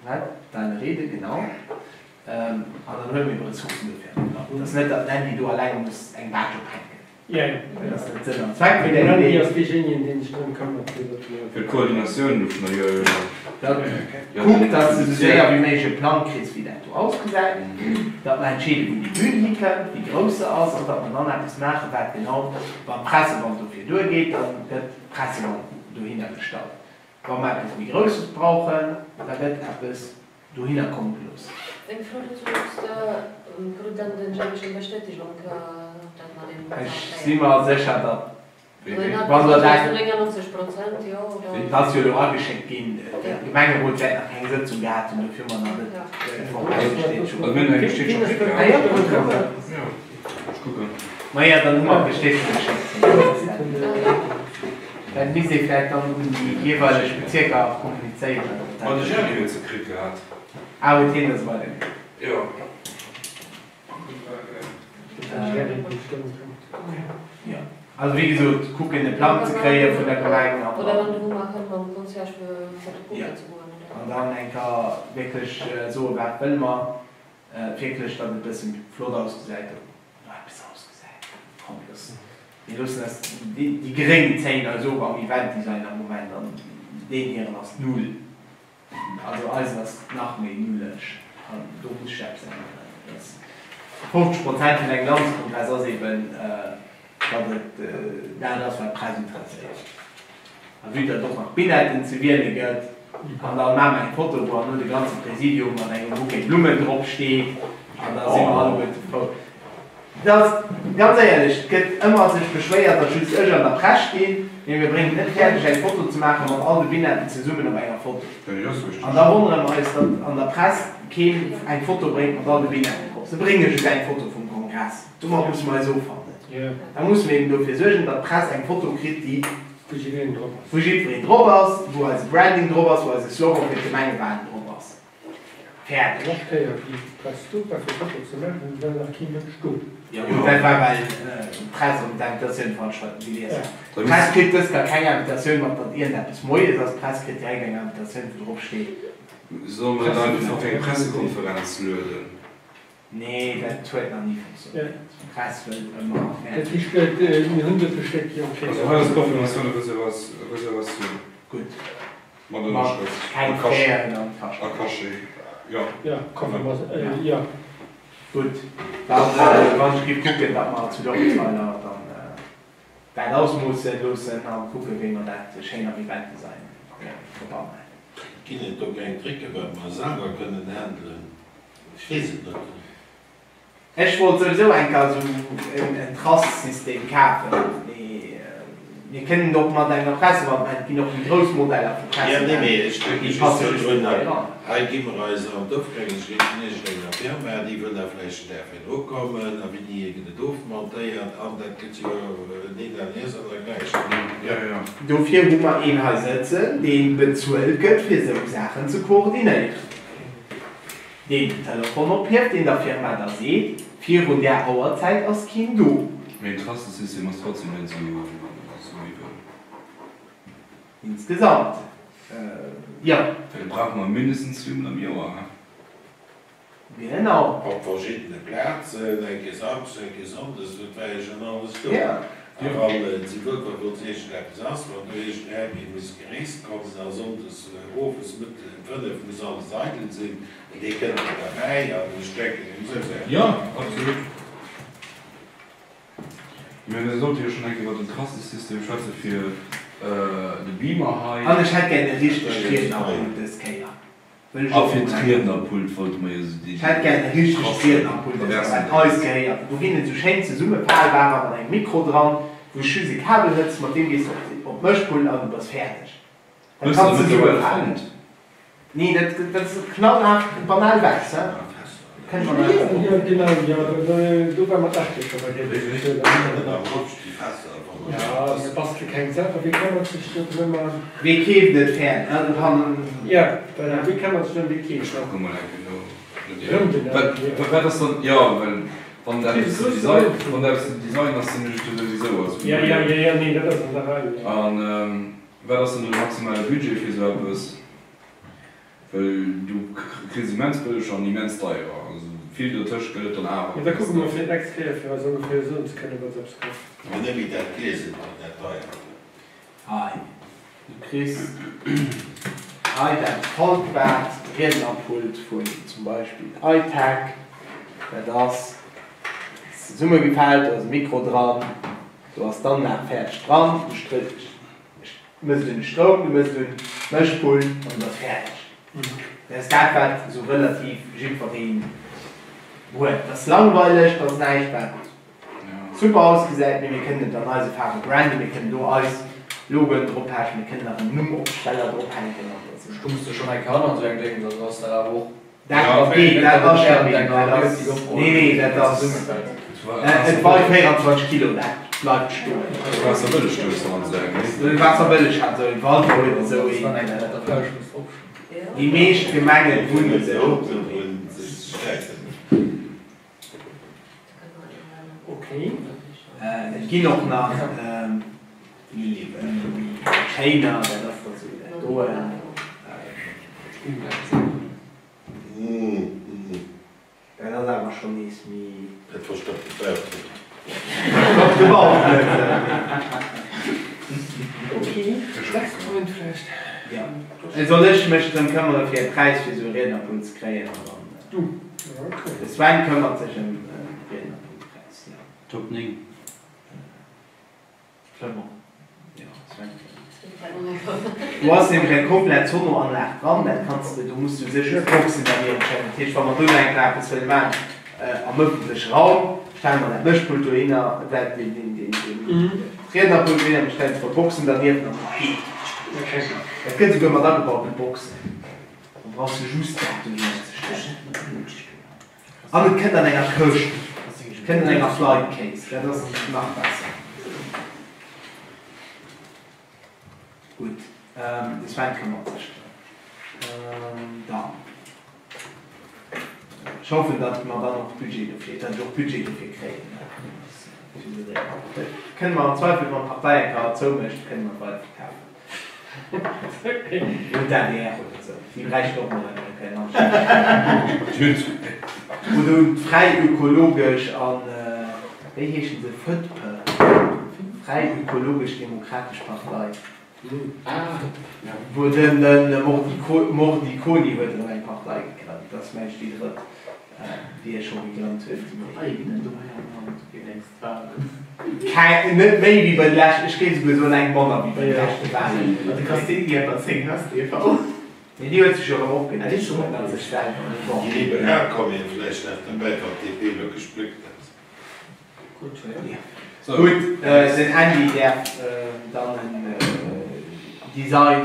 Wat? Deine Rede, genau. An dann huele mir ebe Ressourcen dofir. Et ass net, datt den Andy do alleng muss eng Baatsch ophänken. Jo, jo. Dat ass net Sënn an Zweck vun Den där Andy Idee. ass deejéinegen, deen sech drëm këmmert, fir datt mir. Fir d'Koordinatioun dovun, jo, jo, jo. Dat kuck, datt s de esou séier wéi méiglech e Plang kriss, wéi dat do ausgesäit, datt mer entscheeden, wou déi Bühn hikënnt, wéi grouss se ass, an datt mer dann eppes maachen, wat genau, wann d'Pressewand dofir duergeet, da gëtt d'Pressewand dohinner gestallt. Wa mer eppes méi Grousses brauchen, da gëtt eppes dohinner komme gelooss. Eng Fro dozou, Hues de, krut dann den Jerry schonn Bestätegung, dat mat dem Ech si mer sécher, datt, wann der dat, 99 Prozent, jo, oder? Et ass jo elo ageschéckt ginn, de Gemengerot wäert nach keng Sëtzung gehat hunn, dofir hu mer nach net formell Bestätegung. Also mir hunn eng Bestätegung kritt gehat. Jo, ech kucken. Maja, dann hu mer d'Bestätegung geschéckt. Dat misst ee vläicht dann un déi jeeweileg Bezierker kommunizéieren. Ma de Jerry huet se kritt gehat. Ah, huet hien se weiderginn? Jo. Jo, also wéi gesot, kucken e Plang ze kréie vun der Gemeng an Oder Rendez-vous maachen mam Concierge fir Foto kucken ze goen, oder? An dann eng Kéier wierklech soen, wat wëlle mer wierklech, datt et e bësse flott ausgesäit. No eppes ausgesäit. Komm mir loossen, mir loossen eis, déi Gréng zéien eis of am Eventdesign am Moment an deen hiren ass null. Also eisen ass nach méi nulleg an do muss sech eppes änneren. Et ass 50 Prozent vun engem Landeskongress ass eben, datt et dat ass wat d'Press interesséiert. A vue datt et och nach Binetten ze wiele gëtt, an da maache mer eng Foto, wou herno de ganze Präsidium mat engem Bouquet Blummen drop steet, an da si mer alleguerte frou. Et ass, ganz éierlech, et gëtt ëmmer sech beschwéiert, datt just ech an der Press stinn, mee mir bréngen et net fäerdeg, eng Foto ze maache mat all de Binetten zesummen op enger Foto. An da wonnere mer eis, datt an der Press keen eng Foto bréngt mat all de Binetten drop. Se brénge just eng Foto vum Kongress. Domat musse mer eis offannen. Da musse mer eben dofir suergen, datt d'Press eng Foto kritt, déi, Wou jiddereen drop ass. Wou jiddwereen drop ass, wou eise Branding drop ass, wou eise Slogan fir d'Gemengewahlen drop ass. Fäerdeg. D'lescht Kéier, wéi d'Press do war, fir Foto ze maachen, war nach kee Mënsch do. Jo gutt, dat war, well d'Press erëm d'Invitatioun falsch gelies hat. D'Press kritt dës Kéier keng Invitatioun mat, datt iergendeppes moies ass. D'Press kritt direkt eng Invitatioun, wou drop steet. Solle mer dann einfach fir eng Pressekonferenz lueden? Nee, dat huet nach ni funktionéiert. D'Press wëll ëmmer Dat heescht, mir hunn de Bestätegung kritt. Also hei ass d'Confirmation de réservation. Gutt. Mat Ënnerschrëft. Keng Fräen an Cachet. A Cachet, jo. Jo, Confirmation, jo. Gutt, dann, wann ech géif kucken, datt mer zu Luerenzweiler dann dat ausmoossen loossen a kucken, wéi mer dat schéin am Eventdesign verbannen. Ginn et do keng Tricken, wat mer selwer kënnen handelen? Ech weess et net. Ech wollt souwisou eng Kéier esou en Trass-System kafen, mee mir kënnen och mat enger Pressewand maachen. Et ginn och méi grouss Modeller vu Jo, nee, mee ech Pressewänn, denke déi just passe do just drun, net hei eran. Hei gi mer eis an d'Ofgängegkeet vun iergendenger Firma, déi wëll da vläicht den Dag virdru kommen, a wéini gëtt et ofmontéiert an dat gëtt jo neen an iers an dergläichen. Jo, jo. Dofir hu mer een hei sëtzen, dee bezuelt gëtt, fir esou Saachen ze koordinéieren. Deen den Telefon ophieft, deen der Firma da seet, virun där Auerzäit ass keen do. Mee den Trastesystem ass trotzdem net esou iwwel. Insgesamt, jo. Well dat brauche mer mindestens zweemol am Joer, he? Genau. Op verschiddene Plazen, eng Kéier samschdes, eng Kéier sonndes, dat war jo schonn alles do. Jo. A wann si wëllt, wa wëllt iergendeppes ass, wann do iergendeng muss gereest kommen a sonndes owes mëttes ëm 5 muss alles eidel sinn, dee kënnt jo derbäi an ech denken un esou Saachen. Jo, absolut. Mä mir sollte jo schonn eng Kéier iwwer den Trassesystem schwätze fir de Beamer hei. An ech hätt gär e richtegt Riednerpult dës Kéier. A fir d'Riednerpult wollte mer jo esou déi. Ech hätt gär e richtegt Riednerpult, dat eis gehéiert. Do ginn et esou schéin zesummefalbarer mat engem Mikro dran, wou s just e Kabel hëls, mat deem gees de op d'Mëschpult an du bass fäerdeg. Dat Hues de kanns de mëttlerweile zesummefalen. fonnt? Nee, dat ass knallhaart banal wäiss, he? Kënnt mer nach Jo, genau, jo, do war mer d'lescht Kéier scho bei deem. Jo, mir bastele keng selwer. Wie këmmert sech do drëm? Wee keeft et fäerdeg? Jo, voilà, wie këmmert sech drëm, wie keeft Ech et? kucke mol eng Kéier no. Drëm den Andy. Wat ass dann, jo, well wann dat eppes den Design, wann dat eppes den Design ass, sinn ech et jo souwisou. Also vun Jo, jo, dohier. jo, jo, nee, dat ass an der Rei, jo. An wat ass dann de maximale Budget fir esou eppes? Well du kriss immens bëlleg an immens deierer. Also. Vill dotëscht gëtt et dann awer. Mee da kucke mer fir d'nächst Kéier, fir eis ongeféier soen ze kënnen, wat eppes kascht. Mee net méi dat Gliesen, dat deiert. Hei, du kriss hei dat faltbaart Riednerpult vun zum Beispill iTech. Dat ass zesummegefaalt, do ass e Mikro dran, do ass d'Anlag fäerdeg dran. Du mëss et un de Stroum, du mëss et un d'Mëschpult an du bass fäerdeg. Dat ass dat, wat esou relativ jiddwereen huet. Dat ass langweileg, dat ass näischt, wat super ausgesäit, mee mir kënnen et an eise Faarwe branden, mir kënnen do eis Logoen droppechen, mir kënnen nach en Nummopsteller drophänken an dat. Stungs de schonn eng Kéier hannert esou engem Déngen, dann ass dat awer och. Dat geet, dat ass stabil, dat ass, nee, nee, dat ass, et weit 24 Kilo, dat bleift stoen. Waasserbëlleg duerfs de an esou engem, nee? Waasserbëlleg hat esou een, Walfer huet esou een. Déi meescht Gemengen hunn esou een. Et ginn och nach méi schéiner, dat ass da sou dat doen. Dat ass awer schonn nees méi. Dat verstoppt de Bauch net. Verstoppt de Bauch net. Soll ech mech drëm këmmere fir e Präis fir esou e Riednerpult ze kréien an dann. Du, ok. De Sven këmmert sech ëm de Riednerpultpräis, jo. Top 9. Clement. Jo, Sven Clement. Do ass nämlech eng komplett Sono-Anlag dran, dat kanns de, do muss du sech just d'Boxen derniewent stellen. Dat heescht, wa mer do nach eng Kéier eppes wëlle maachen am ëffentleche Raum, stelle mer dat Mëschpult dohinner, dat, deen, deen, deen, deen Riednerpult dohinner, mir stellen zwou Boxen derniewent an dat geet. Dat gëtt esouguer mat agebauten Boxen. Dann brauchs de just dat dohinner ze stellen. An et kënnt an enger Këscht, et kënnt an enger Flight Case, dat ass nach besser. Gutt, de Sven këmmert sech drëm. Dann, ech hoffen, datt mer dann och Budget dofir, datt ech och Budget dofir kréien. Kënne mer am Zweifel, wann d'Partei eng Kéier zoumécht, kënne mer et weiderverkafen. Un d'ADR oder esou, déi bräichten och mol eng kleng Anstrengung. Oder un d'Fräi Ökologesch an, wéi heeschen se, FÖDP, Fräi Ökologesch Demokratesch Partei, wou den Mordiconi huet erëm eng Partei gegrënnt, dat ass mengen ech déi drëtt, déi e scho gegrënnt huet. Parteie ginn et do hei am Land deemnächst Walen. Keng, net méi wéi bei de leschten, ech géif esouguer soen eng manner wéi bei de leschte Walen. An de Castelli hat der 10, has de EV. Mee déi huet sech jo erëm opgeléist, ënnert sech selwer, mee bon. Déi Liberal kommen jo vläicht nach derbäi, wann d'DP elo gespléckt ass. Gutt, den Andy däerf dann en Design,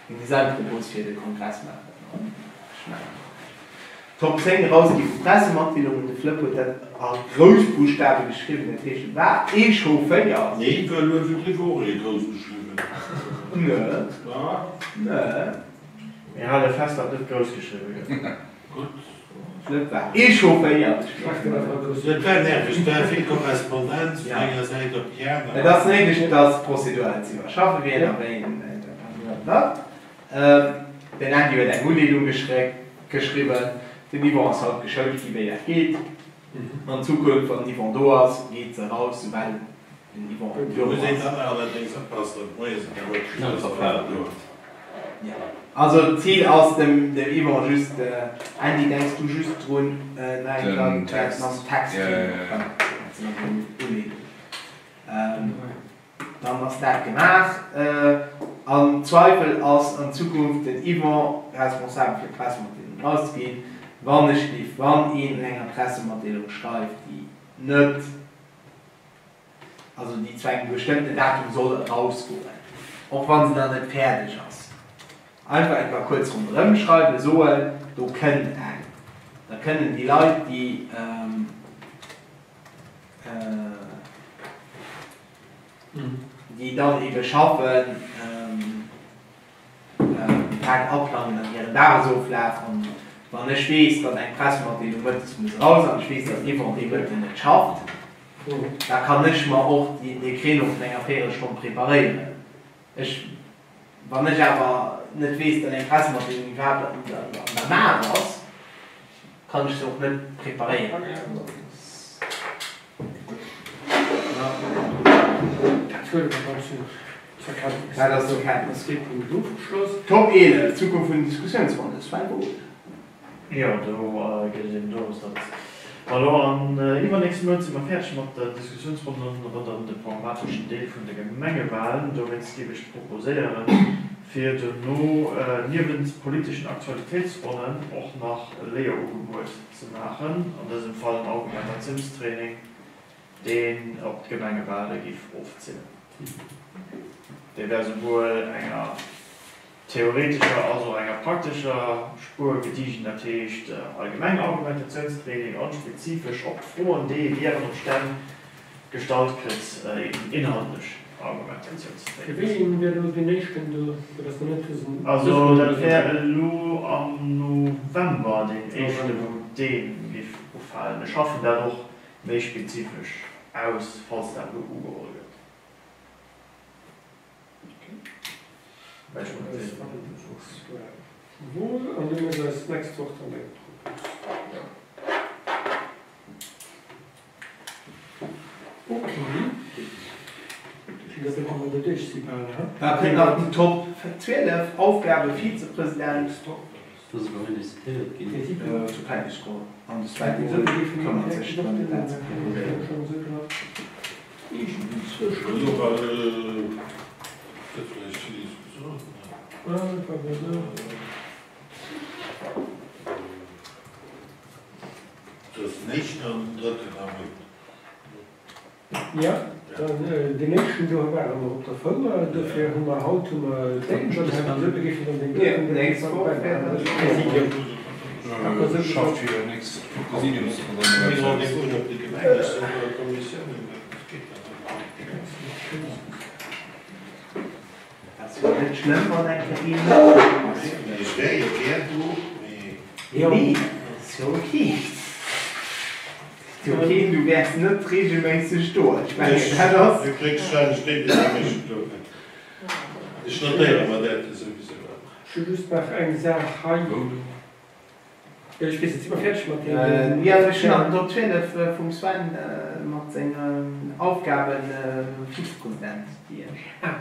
eng Designpropos fir de Kongress maachen. Ech mengen. Top 10 erausgi vu Pressematdeelungen. De Flëpp huet dat a Groussbuschtawe geschriwwen, dat heescht et war ee Chaufféier. Nee, well huet de Brief och ee grouss geschriwwen. Nö, nö. Mir hale fest, datt net grouss geschriwwe gëtt. Gutt. Flëpp war ee Chaufféier. Et war nerveg, et war vill Korrespondenz vun enger Säit op déi aner. Et ass néideg, datt d'Prozedur ze iwwerschaffe wier a wéi een dat. Den Andy huet eng Uleedung geschriwwen. Den Yvon ass haut geschoult gi wéi dat geet. An Zukunft, wann den Yvon do ass, geet se eraus soubal den Yvon am Do Büro muss een ass. dann allerdéngs oppassen, datt moies et chaotesch ass, wann en do ass. Jo, also d'Zil ass dem Yvon just, Andy, denks du just drun nach eng Den Kéier Text. mam Text Ja, ja, ja. Uleedung. Dann ass dat gemaach. Am Zweifel ass an Zukunft den Yvon responsabel fir d'Pressematdeelung erauszeginn. Wann ech géif, wann een un enger Pressematdeelung schreift, déi net, also déi zu engem bestëmmten Datum soll erausgoen, och wa se nach net fäerdeg ass, einfach eng Kéier kuerz ronderëm schreiwen, soen, do kënnt eng, da kënnen déi Leit, déi, déi dann ebe schaffen, dat aplangen an hiren Dagesoflaf. An wann ech weess, datt eng Pressematdeelung mëttes muss eraus an ech weess, datt Yvon dee Mëtten net schafft, da kann ech mer och dee Créneau vun enger Véierelstonn preparéieren. Ech, wann ech awer net weess, datt eng Pressematdeelung iwwerhaapt an der Maach ass, Kann ech se och net preparéieren. Dat huele mer dann zur Kenntnis. Dat ass zur Kenntnis. Ass dee Punkt ofgeschloss. Top 11, Zukunft vun den Diskussiounsronnen, Sven Wohl. Jo, do geet et eben dorëms, datt mer elo an iwwernächste Mount si mer fäerdeg mat den Diskussiounsronnen ronderëm de programmateschen Deel vun de Gemengewalen. Dowéinst géif ech proposéieren, fir dono niewent politeschen Aktualitéitsronnen och nach e Léierugebuet ze maachen, an dësem Fall en Argumentatiounstraining, deen op d'Gemengewale géif ofzillen. Dee wär souwuel enger theoretescher als och enger praktescher Spuer gediegen, dat heescht allgemeng Argumentatiounstraining an spezifesch op d'Froen, déi ee gären op Stänn gestallt kritt, eben inhaltlech Argumentatiounstraining. Fir wéi een wär elo deen éischten do, dat ass nach net dësen? Also dat wär elo am November deen éischten, wou dee géif ufalen. Ech schaffen dat och méi spezifesch aus, falls dat elo ugeholl gëtt. Wohl an du méchs eis d'nächst Woch dann eng Propos. Ok. Da kënne mer derduerch si bal, he? Da kënnt nach den Top 12, Aufgabe Vizepresident. Do ass awer rinvisitéiert ginn. Zur Kenntnis geholl an de Sven Wohl këmmert sech drëm dat ze proposéieren. Jo, deen éischten do ware mer op der Fouer, dofir hu mer haut hu mer d'Éischt an dann duerno géife mer deen drëtten Presidium. Ass jo net schlëmm wann eng Kéier een net do ass. Ech wär jo gär do, mee. Nee, ass jo ok. Ass jo ok, du wäers net regelméisseg do. Ech mengen dat ass. Du krécks wahrscheinlech déi déi am meeschten do sinn. Ech notéiere mer dat jo souwisou ëmmer. Ech hu just nach eng Saach hei. Ech weess net, si mer fäerdeg mat deenen? Jo, ech hunn nach den Top 12 vum Sven mat sengen Aufgaben, Vizepresident, déi ech. Ah.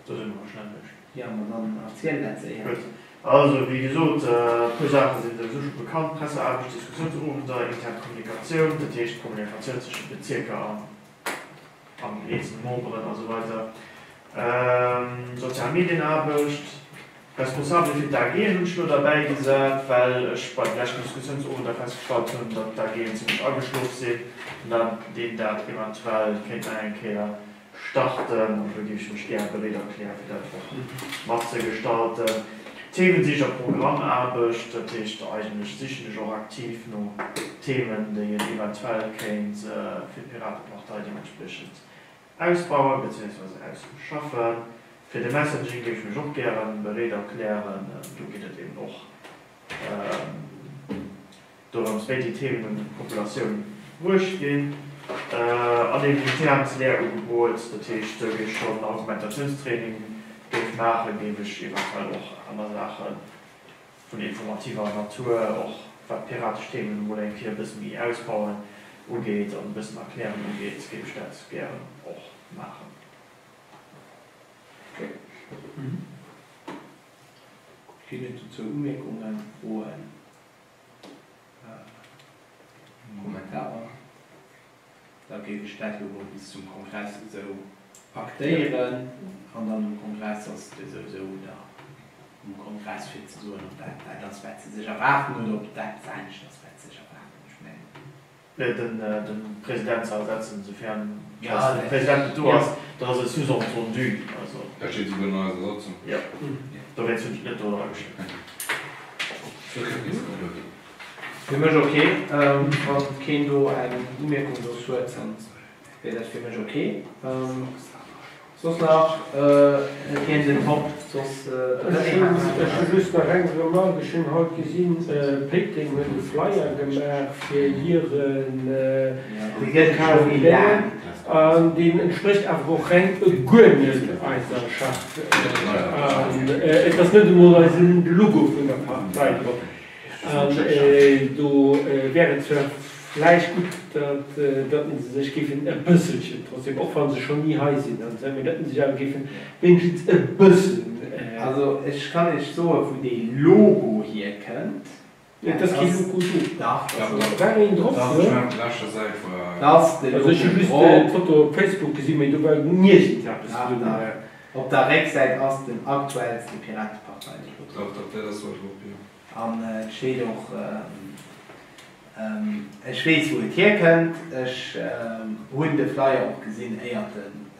Do si mer schnell duerch. Jo, ma dann erziel dat séier. Gutt. Also, wéi gesot, e puer Saache sinn souwisou scho bekannt, Presseaarbecht, Diskussiounsowender, intern Kommunikatioun, dat heescht d'Kommunikatioun zwëschen de Bezierker an an den eenzelne Memberen a sou weider, Sozial Medienaarbecht. Responsabel fir d'AGen hunn ech lo derbäi gesat, well ech bei de leschten Diskussiounsowender festgestallt hunn, datt d'AGen zimlech ageschlof sinn an deen dat eventuell kéint nach eng Kéier starten. An do géif ech mech gär bereet erklären, fir dat och matzegestalten. Themensich a Programmaarbecht, dat heescht eigentlech sichen ech och aktiv no Themen, déi een eventuell kéint fir d'Piratepartei deementspriechend Ausbauen beziehungsweise ausschaffen. Fir de Messaging géif ech mech och gären bereet erklären. Do geet et eben och dorëms, wéi déi Themen un d'Populatioun bruecht ginn. An eben internt Léierugebot, dat heescht, esou wéi ech schonn Argumentationstraining géif maachen, géif ech eventuell och aner Saache vun informativer Natur, och wat piratesch Themen emol eng Kéier e bësse méi ausbauen ugeet an e bëssen erklären ugeet, géif ech dat gären och maachen. Ginn et dozou Umierkungen, Froen, Kommentarer? Da géif ech dat jo mol bis zum Kongress esou aktéieren an dann um Kongress ass et jo souwisou da um Kongress fir ze soen, ob dat dat ass, wat se sech erwaarden oder ob dat eppes anescht ass, wat se sech erwaarden. Ech mengen. De President ze ersetzen, soufern de President net do ass, dat ass e Sous-entendu. Also. Dat steet esouguer an eiser Satzung. Jo, dowéinst hunn ech et net do erageschriwwen. Fir mech ok. Wann keen do eng Umierkung soss huet, dann wier dat fir mech ok. Soss nach keen den Top soss de René hat nach eng Ech hu just nach eng Remarque, Ech hunn haut gesinn, Péiteng huet e Flyer gemaach fir hiren lokalen Dären an deen entsprécht awer och reng guer net eiser Charte an et ass net emol eisen Logo vun der Partei drop. An do wär et zwar vläicht gutt, datt se sech géifen e bësselchen trotzdem, och wa se schonn ni hei sinn an esou, mee datt se sech awer géifen wéinstens e bëssen. Also ech kann Iech soen, wou dee Logo hierkënnt. Et ass kee Logo do. Dach, dat ass e Logo. War een drop, Dach, ech mengen op der leschter Säit war. Dat ass de Logo Also ech hu just drop. d'Foto op Facebook gesinn, mee do war niergends eppes Dach, drun. dach. Op der Récksäit ass den aktuellste Piratepartei-Logo drop. Dach, dach, dat ass do drop, jo. An et steet och, ech weess wou et hierkënnt, ech hunn de Flyer och gesinn éiert en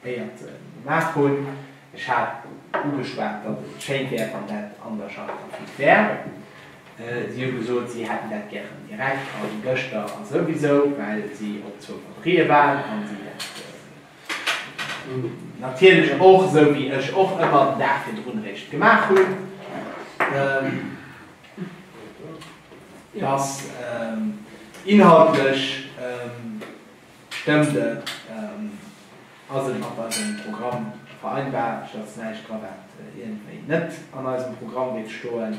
éiert se gemaach hunn. Ech hat ugeschwat, datt et schéin wär, wann dat an der Charte graphique wär. Si hu gesot, si hätten dat gären direkt a gëschter a souwisou, well si op zwou Batterië waren a si dat natierlech och, esou wéi ech och ëmmer, den Dag virdrun eréischt gemaach hunn. Dass inhaltlech Stëmmt et? Ass et mat eisem Programm vereinbar? Et ass näischt dra wat iergendwéi net an eisem Programm géif stoen.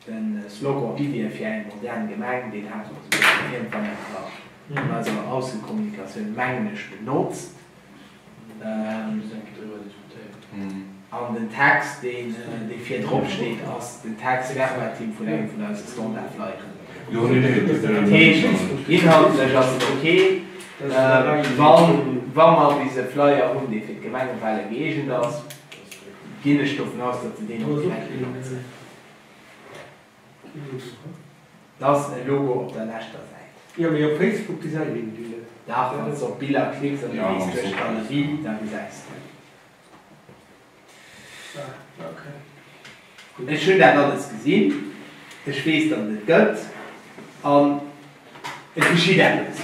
De Slogan Iddie fir eng modern Gemeng, deen hate mer souguer schonn iergendwann eng Kéier an eiser Aussekommunikatioun, mengen ech, benotzt. An den Text, deen virdrop steet, ass den Text verbatim vun engem vun eise Standard-Flyeren. Dat heescht, inhaltlech ass et ok, wa mer bis e Flyer hunn, dee fir d'Gemengewale gëeegent ass, ginn ech dovun aus, datt se deen och direkt benotzen. Et ass e Logo op der leschter Säit. Jo, mee op Facebook gesäit een déi net. Dach, wann s de op Biller klicks an du gees duerch d'Galerie, da gesäis de et. Ah, ok. Ech hunn dat alles gesinn, ech weess, datt et et gëtt an et geschitt eppes.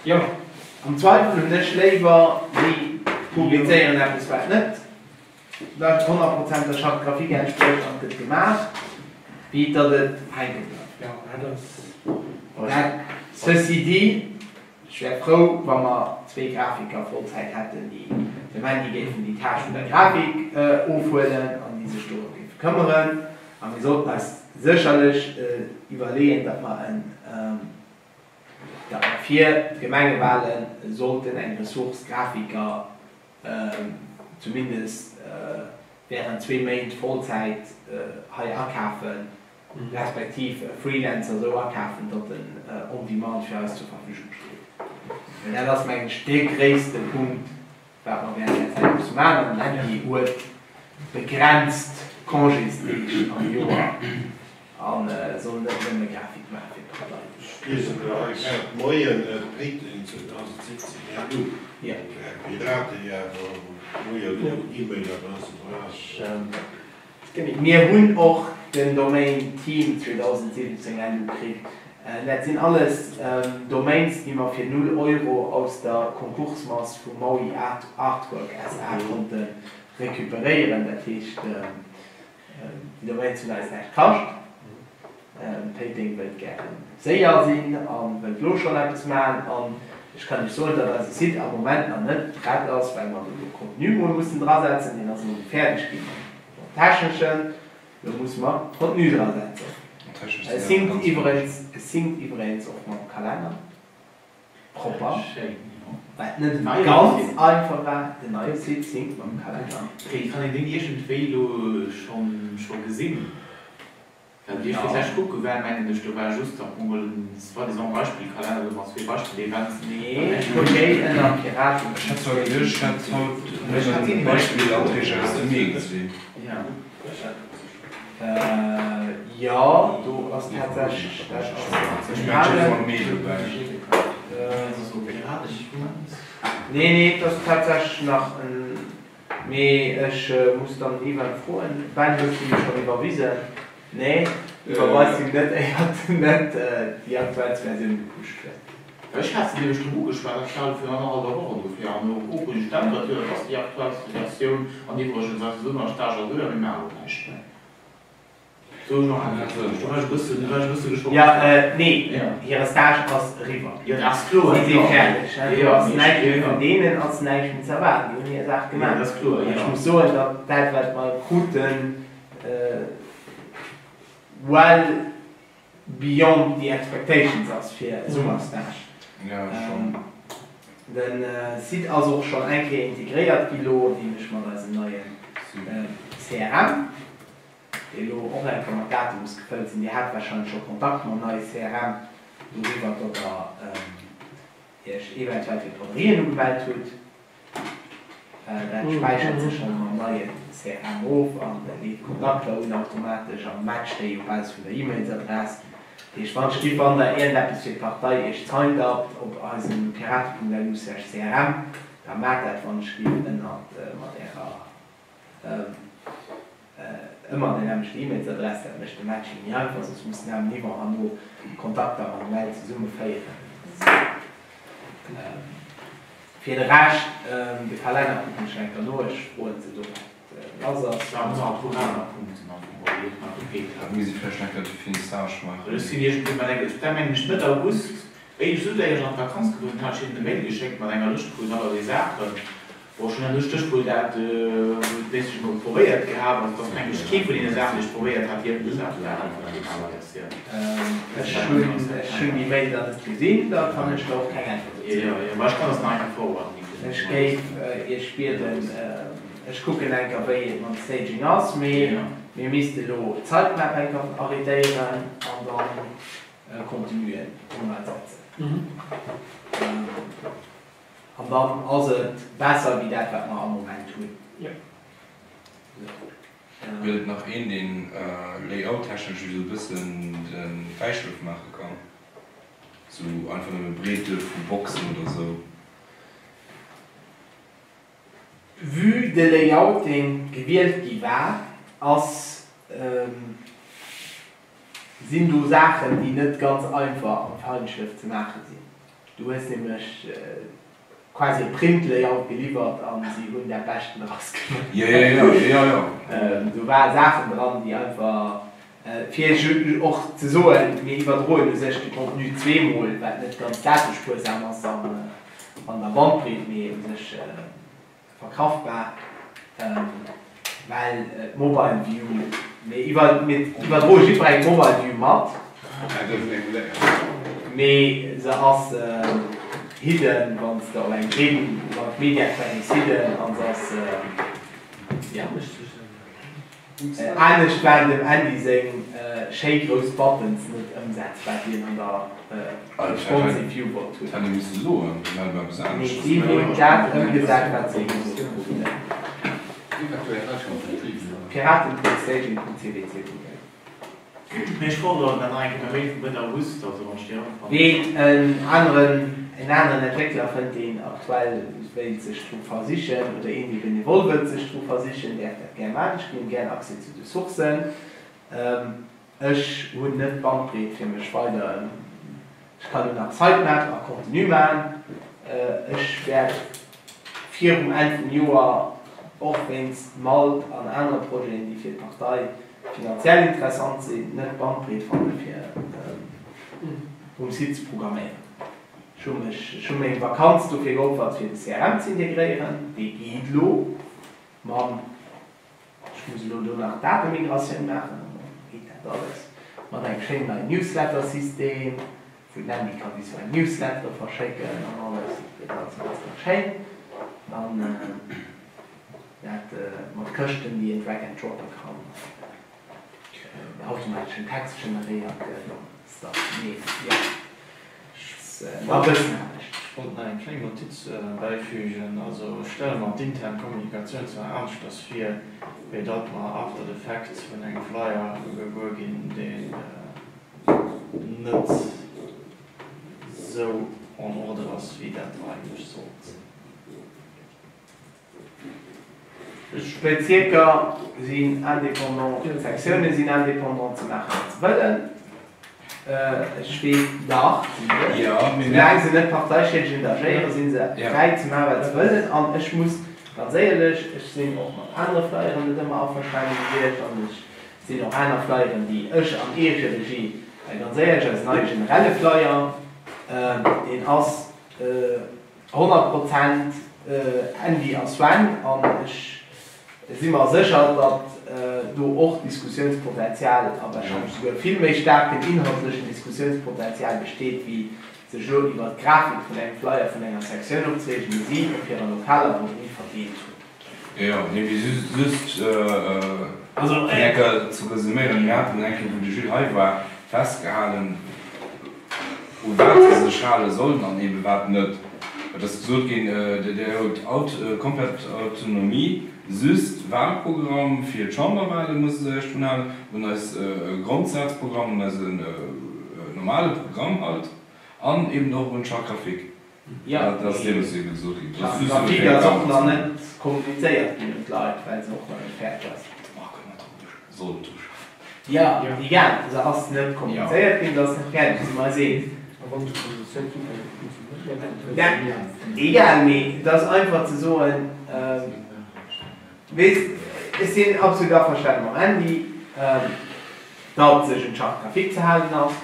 Jo. Am Zweifel hunn ech léiwer, si publizéieren eppes, wat net der 100 Prozent der Charte graphique entsprécht an et gëtt gemaach, wéi datt et hänke bleift. Jo, dat ass. Dat, ceci dit, Ech wär frou, wa mer zwee Grafiker Vollzäit hätten, déi dem Andy géifen déi Tâche vun der Grafik ofhuelen an déi sech dorëm géife këmmeren. A mir sollten eis sécherlech iwwerleeën, datt mer en, datt mer fir d'Gemengewale sollten eng Ressource Grafiker zumindest während zwee Méint Vollzäit hei akafen, respektiv e Freelancer esou akafen, datt en on demand fir eis zur Verfügung steet. Well dat ass, mengen ech, dee gréisste Punkt, wat mer während där Zäit musse maachen. An den Andy huet begrenzt Congésdeeg am Joer a soll net nëmme Grafik maache fir d'Partei. Ech liesen elo hei grad Moien, Péiteng 2017, LU, Piratejahr, wou jo do d'E-Mail-Adressen dra sinn. Mir hunn och den Domain Team 2017 LU kritt. Dat sinn alles Domains, déi mer fir null Euro aus der Konkursmass vu Maui Artwork SA konnte recuperéieren. Dat heescht, déi Domains hunn eis näischt kascht. Péiteng wëllt gäre séier sinn a wëllt lo schonn eppes maachen. An ech kann Iech soen, datt eise Site am Moment nach net prett ass, well mer do de Contenu mol mussen drasetzen. Deen ass elo fäerdeg ginn mam Techneschen. Lo musse mer Contenu drasetzen. E synct iwweregens, e synct iwweregens och mam Kalenner propper, wat net ganz einfach war. Den neie Site synct mam Kalenner. Kann een deen iergendwéi elo scho gesinn? Well wéi ech fir d'lescht kucke war, mengen ech, do war just am Fong geholl en soi-disant Beispillkalenner, do mat zwee Beispill-Events. Nee, huet déi ënner Piraten. Ech hat zwar geduecht, ech hätt haut nëmmen Beispillanträg aus dem Mee gesinn. Jo, do ass tatsächlech, dat ass Ech mengen, ech hätt am Mee dobäi. Nee, nee, et ass tatsächlech nach en. Mee ech muss dann den Ivan froen. Ben, hues du mir schonn iwwerwisen? Nee, iwwerweis him net, éiert en net déi aktuellst Versioun gepusht huet. Ech hat se nämlech drop ugeschwat, dat war virun annerhallwer Woch ongeféier, an elo krut ech d'Äntwert, jo dat ass déi aktuellste Versioun, an iwwregens eise Summerstage ass eriwwer, mir maache elo näischt méi. Jo, nee, hire Stage ass eriwwer. Si si fäerdeg. Do ass näischt méi, vun deenen ass näischt méi ze erwaarden. Déi hunn hir Saach gemaach. Ech muss soen, datt dat, wat mer kruten. well beyond the expectations ass fir e Summerstage. De Site ass och schonn eng Kéier integréiert gi lo, nämlech mat eisem neie CRM, dee lo och eng Kéier mat Date muss gefëllt sinn. Dir hat warscheinlech scho Kontakt mam neie CRM doriwwer, datt der Iech eventuell fir d'Batterien ugemellt hutt. Dat späichert sech dann mam neie CRM of an leet d'Kontakter un automatesch a matcht déi op Basis vun der E-Mails-Adress. Dat heescht, wann ech wann der iergendeppes fir d'Partei Iech signed up op eisem pirate.lu/crm, da maacht dat wann ech giff ënnert mat ärer ëmmer déi nämmlecht E-Mails-Adress. Dat mécht de Matching méi einfach, soss muss den aarmen Yvon herno d'Kontakter manuell zesummeféieren. Fir de Rescht, de Kalenner kucken ech enker no, ech froen se do wat lass ass. War muss nach e puer aner Punkten am Fong geholl, déi ech nach gefeelt hat. Muss ee vläicht enker de Finissage maachen. Well ech sinn iergendwéi mat engem, ech war mengen ech Mëtt August, wéi ech esou éier ech an d'Vakanz gefuer sinn, hat ech hinnen e Mail geschéckt mat enger Lëscht vun allerlee Saachen. Bon, ech hunn dann e Stéchwuert dat méisseg emol probéiert gehat, an et ass mengen ech kee vun deene Saachen, déi ech probéiert hat, déi ëmgesat waren vun der Evaluatioun. Ech hunn déi Mail dann net gesinn, da kann ech der och keng Äntwert dozou ginn. Jo, jo, ma ech kann das nach eng Kéier forwarden. Ech géif Iech bieden, ech kucken eng Kéier wéi et mam Staging ass, mee mir misste elo d'Sitemap eng Kéier arrêtéieren an dann Contenuen online setzen. An dann ass et besser wéi dat, wat mer am Moment hunn. Gëtt et nach een, deen layout-technesch esou e bëssen de Fäischlëff maache kann? Sou einfach nëmme Breete vu Boxen oder sou? Vue de Layout, dee gewielt gi war, ass, sinn do Saachen, déi net ganz einfach am Feinschlëff ze maache sinn. Du hues nämlech quasi e Print-Layout geliwwert an si hunn dat Beschten draus gemaach. Jo, jo, jo, jo. Do ware Saachen dran, déi einfach, fir och ze soen, mir iwwerdroen u sech de Contenu zweemol, wat net ganz datespuersam ass an der Bandbreet, mee u sech verkraftbar, well d'Mobile View, mir iwwerdroe jiddwerengem d'Mobile View mat, mee se ass hidden, wann s de op eng gréng, wann d'Media Query is hidden an se ass, jo. Anescht waren dem Andy seng schéi grouss Buttons net ëmsetzbar, déi en an der Responsive View wollt hunn. Mee si hunn dat ëmgesat, wat si gesot kruten. Piraten.staging.cwc.lu Mee ech forwarderen dat nach eng Kéier per Mail vu Mëtt August, also wann ech déi erëmfannen. Ween en aneren en aneren Entwéckler fënnt deen aktuell wéilt sech dru versichen oder een dee benevol wëllt sech dru versichen, däerf dat gär maachen. Ech ginn gär Accès zu de Sourcen. Ech hunn net d'Bandbreet fir mech weider ëm, ech kann elo nach Sitemap a Contenu maachen. Ech wäert virum Enn vum Joer och wéinst Malt an anere Projeten déi fir d'Partei finanziell interessant sinn, net d'Bandbreet fanne fir um Site ze programméieren. Ech hu mech, ech hu meng Vakanz dofir geopfert fir de CRM ze integréieren, dee geet elo mam, ech muss elo do nach d'Datemigratioun maachen an da geet dat alles mat engem schéinen neien Newsletter-System, wou den Andy ka visuell Newslettere verschécken an alles, dat gëtt alles ganz, ganz schéin. Dann. Dat mat Këschten, déi een drag and droppe kann, automatesch en Text generéiert gëtt an Stuff. Mee jo, war e bëssen anescht. Ech wollt nach eng kleng Notiz bäifügen. Also ech stelle mer d'intern Kommunikatioun zwar aneschters vir, wéi datt mer after the fact vun engem Flyer gewuer ginn, deen net esou en ordre ass, wéi dat eigentlech sollt. D'Bezierker sinn indépendant, d'Sektioune sinn indépendant ze maachen, wat se wëllen. Ech weess, dach, si se. Soulaang se net parteischädegend agéieren, si se fräi ze maachen, wat se wëllen. An ech muss ganz éierlech, ech sinn och mat anere Flyeren net ëmmer averstane gewiescht an ech sinn och aner Flyeren, déi ech an Eegeregie, well ganz éierlech, eisen neie generelle Flyer, deen ass, 100 Prozent Andy a Sven an ech. Si mer sécher, datt do och Diskussiounspotenzial a warscheinlech souguer vill méi staarken inhaltlechen Diskussiounspotenzial besteet, wéi sech elo iwwert d'Grafik vun engem Flyer vun enger Sektioun opzereegen, déi si op hirer lokaler Braderie verdeelt hunn. Jo, nee, mee just fir eng Kéier ze resuméieren, Mir haten eng Kéier, wou de Jules hei war, festgehalen, u wat se sech hale sollen an eebe wat net. Et ass gesot ginn, Dir hutt komplett Autonomie, just Wahlprogramm fir d'Chamberwahle musst Der Iech drun halen, un eis Grondsazprogramm, un eisen normale Programm halt an eeben och un d'Charte graphique. Dat ass deemools eebe gesot ginn. D'Charte graphique ass och nach net kommunizéiert ginn un d'Leit, well se och nach net fäerdeg ass. Sollt dru schaffen. Jo, egal, se ass net kommunizéiert ginn, se ass net fäerdeg, si mer eis eens. Egal, mee et ass einfach ze soen, weess, ech sinn absolut averstane mam Andy, datt sech un d'Charte graphique ze halen ass.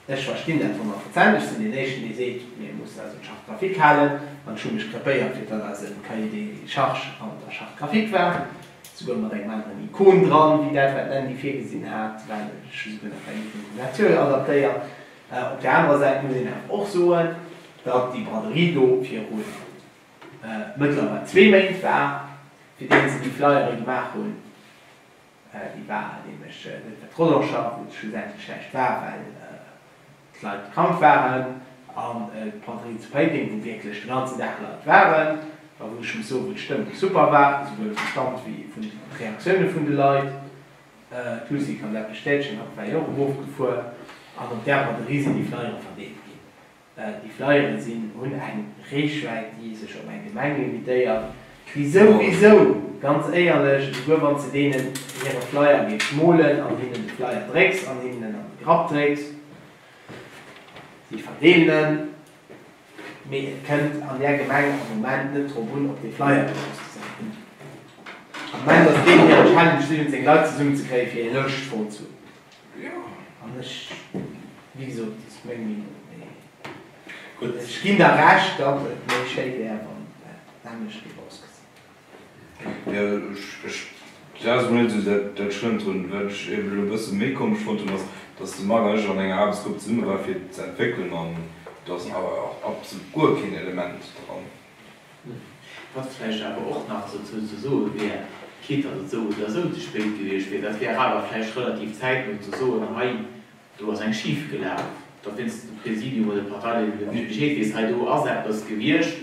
Ech verstinn dat honnertprozent. Ech sinn deen Éischten, dee seet, mir mussen eis un d'Charte graphique halen. An ech hu mech krepéiert, fir datt eise Cahier des charges an der Charte graphique war, souguer mat engem aneren Ikon dran, wéi dat, wat d'Mandy virgesinn hat, well ech hu souguer nach eng Couverture adaptéiert. Op där anerer Säit muss een awer och soen, datt déi Braderie do viru mëttlerweil zwee Méint war, fir déi se déi Flyere gemaach hunn. Déi war nämlech net fir d'Rodanger, wou et schlussendlech näischt war, well d'Leit krank waren, an d'Braderie zu Péiteng, wou wierklech de ganzen Dag Leit waren a wou ech muss soen, wou d'Stëmmung super war, esouwuel vum Stand wéi vun de Reaktioune vun de Leit. D'Lucie kann dat bestätegen, hatt war jo och erofgefuer. An op där Braderie sinn déi Flyere verdeelt ginn. Déi Flyere sinn, hunn eng Reechwäit, déi sech op eng Gemeng limitéiert, déi souwisou, ganz éierlech, esouguer wann s de deenen hire Flyer géifs molen an hinnen de Flyer drécks an hinnen en an de Grapp drécks, si verdeelen en, mee et kënnt an där Gemeng am Moment net drop un, ob dee Flyer gutt ausgesäit. Am Moment ass deenen hiren Challenge, 17 Leit zesummenzekréien, fir hir Lëscht voll ze hunn. An ech, wéi gesot, dat ass meng Meenung, mee ech ginn der Recht, datt et méi schéi wär, wann dat nämmlecht géif ausgesinn. Jo, ech, dat ass elo net esou dat Schlëmmt drun. Wat ech eben elo e bësse méi komesch fonnt hunn, ass, datt de Marc an ech an enger Aarbechtsgrupp zesumme ware fir et ze entwéckelen an do ass awer och absolut guer keen Element dran. Wat vläicht awer och nach dozou ze soe wär, quitte datt et esou oder esou ze spéit gewiescht wier, dat wär awer vläicht relativ zäitno ze soen, hei do ass eng schif gelaf, datt wéinstens de Präsidium oder d'Parteileedung wierklech Bescheed weess, hei do ass eppes gewiescht,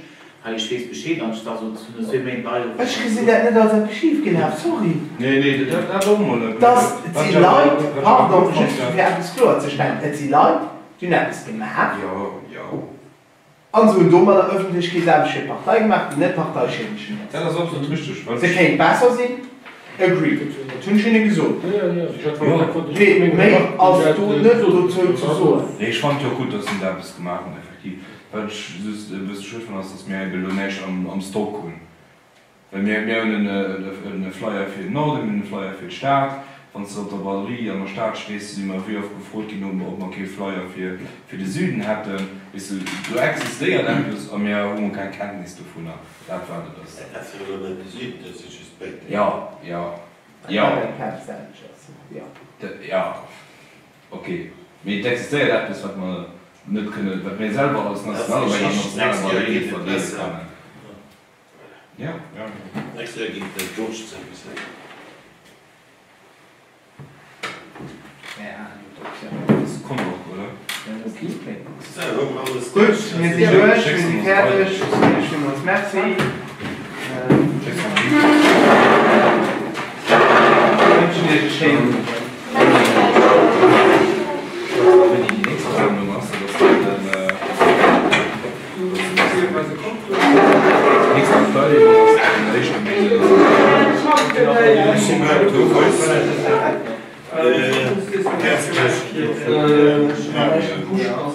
hei ech weess Bescheed, anstatt esou no zwee Méint nei op. Ech gesinn dat net als eppes schif gelaf, sorry. Nee, nee, dat och emol net. Dass, et si Leit, pardon, just fir eppes kloerzestellen, et si Leit, déi hunn eppes gemaach. Jo, jo. An se hunn domadder Ëffentlechkeetsaarbecht fir d'Partei gemaach, déi net parteischädegend ass. Dat ass absolut richteg, well Se kéint besser sinn, agree, dat hunn ech hinne gesot. Mee méi ass do net dozou ze soen. Nee, ech fannen et jo och gutt, datt se eppes gemaach hunn, effektiv. Wat ech just e bësse schued fannen, ass, datt mir ebe elo näischt am Stock hunn. Well mir, mir hunn en e Flyer fir den Norden, mir hunn e Flyer fir d'Stad. Wann s de op der Braderie an der Stad stees, si mer wéi oft gefrot ginn, ob mer kee Flyer fir, fir de Süden hätten. Weess de, do existéiert eppes a mir hu mol keng Kenntnis dovunner. Dat war et e bëssen. Dat ass jo elo net de Süden, dat ass jo just Péiteng. Jo, jo, jo. Jo, ok. Mee et existéiert eppes, wat mer net kënnen, wat mir selwer als national op enger nationaler Braderie verdeele kënnen. Ja, ja. Nächst Joer ginn et George-Service. Gutt, mir sinn duerch, mir si fäerdeg. Ech soen Iech villmools Merci. Wënschen Iech e schéinen Owend.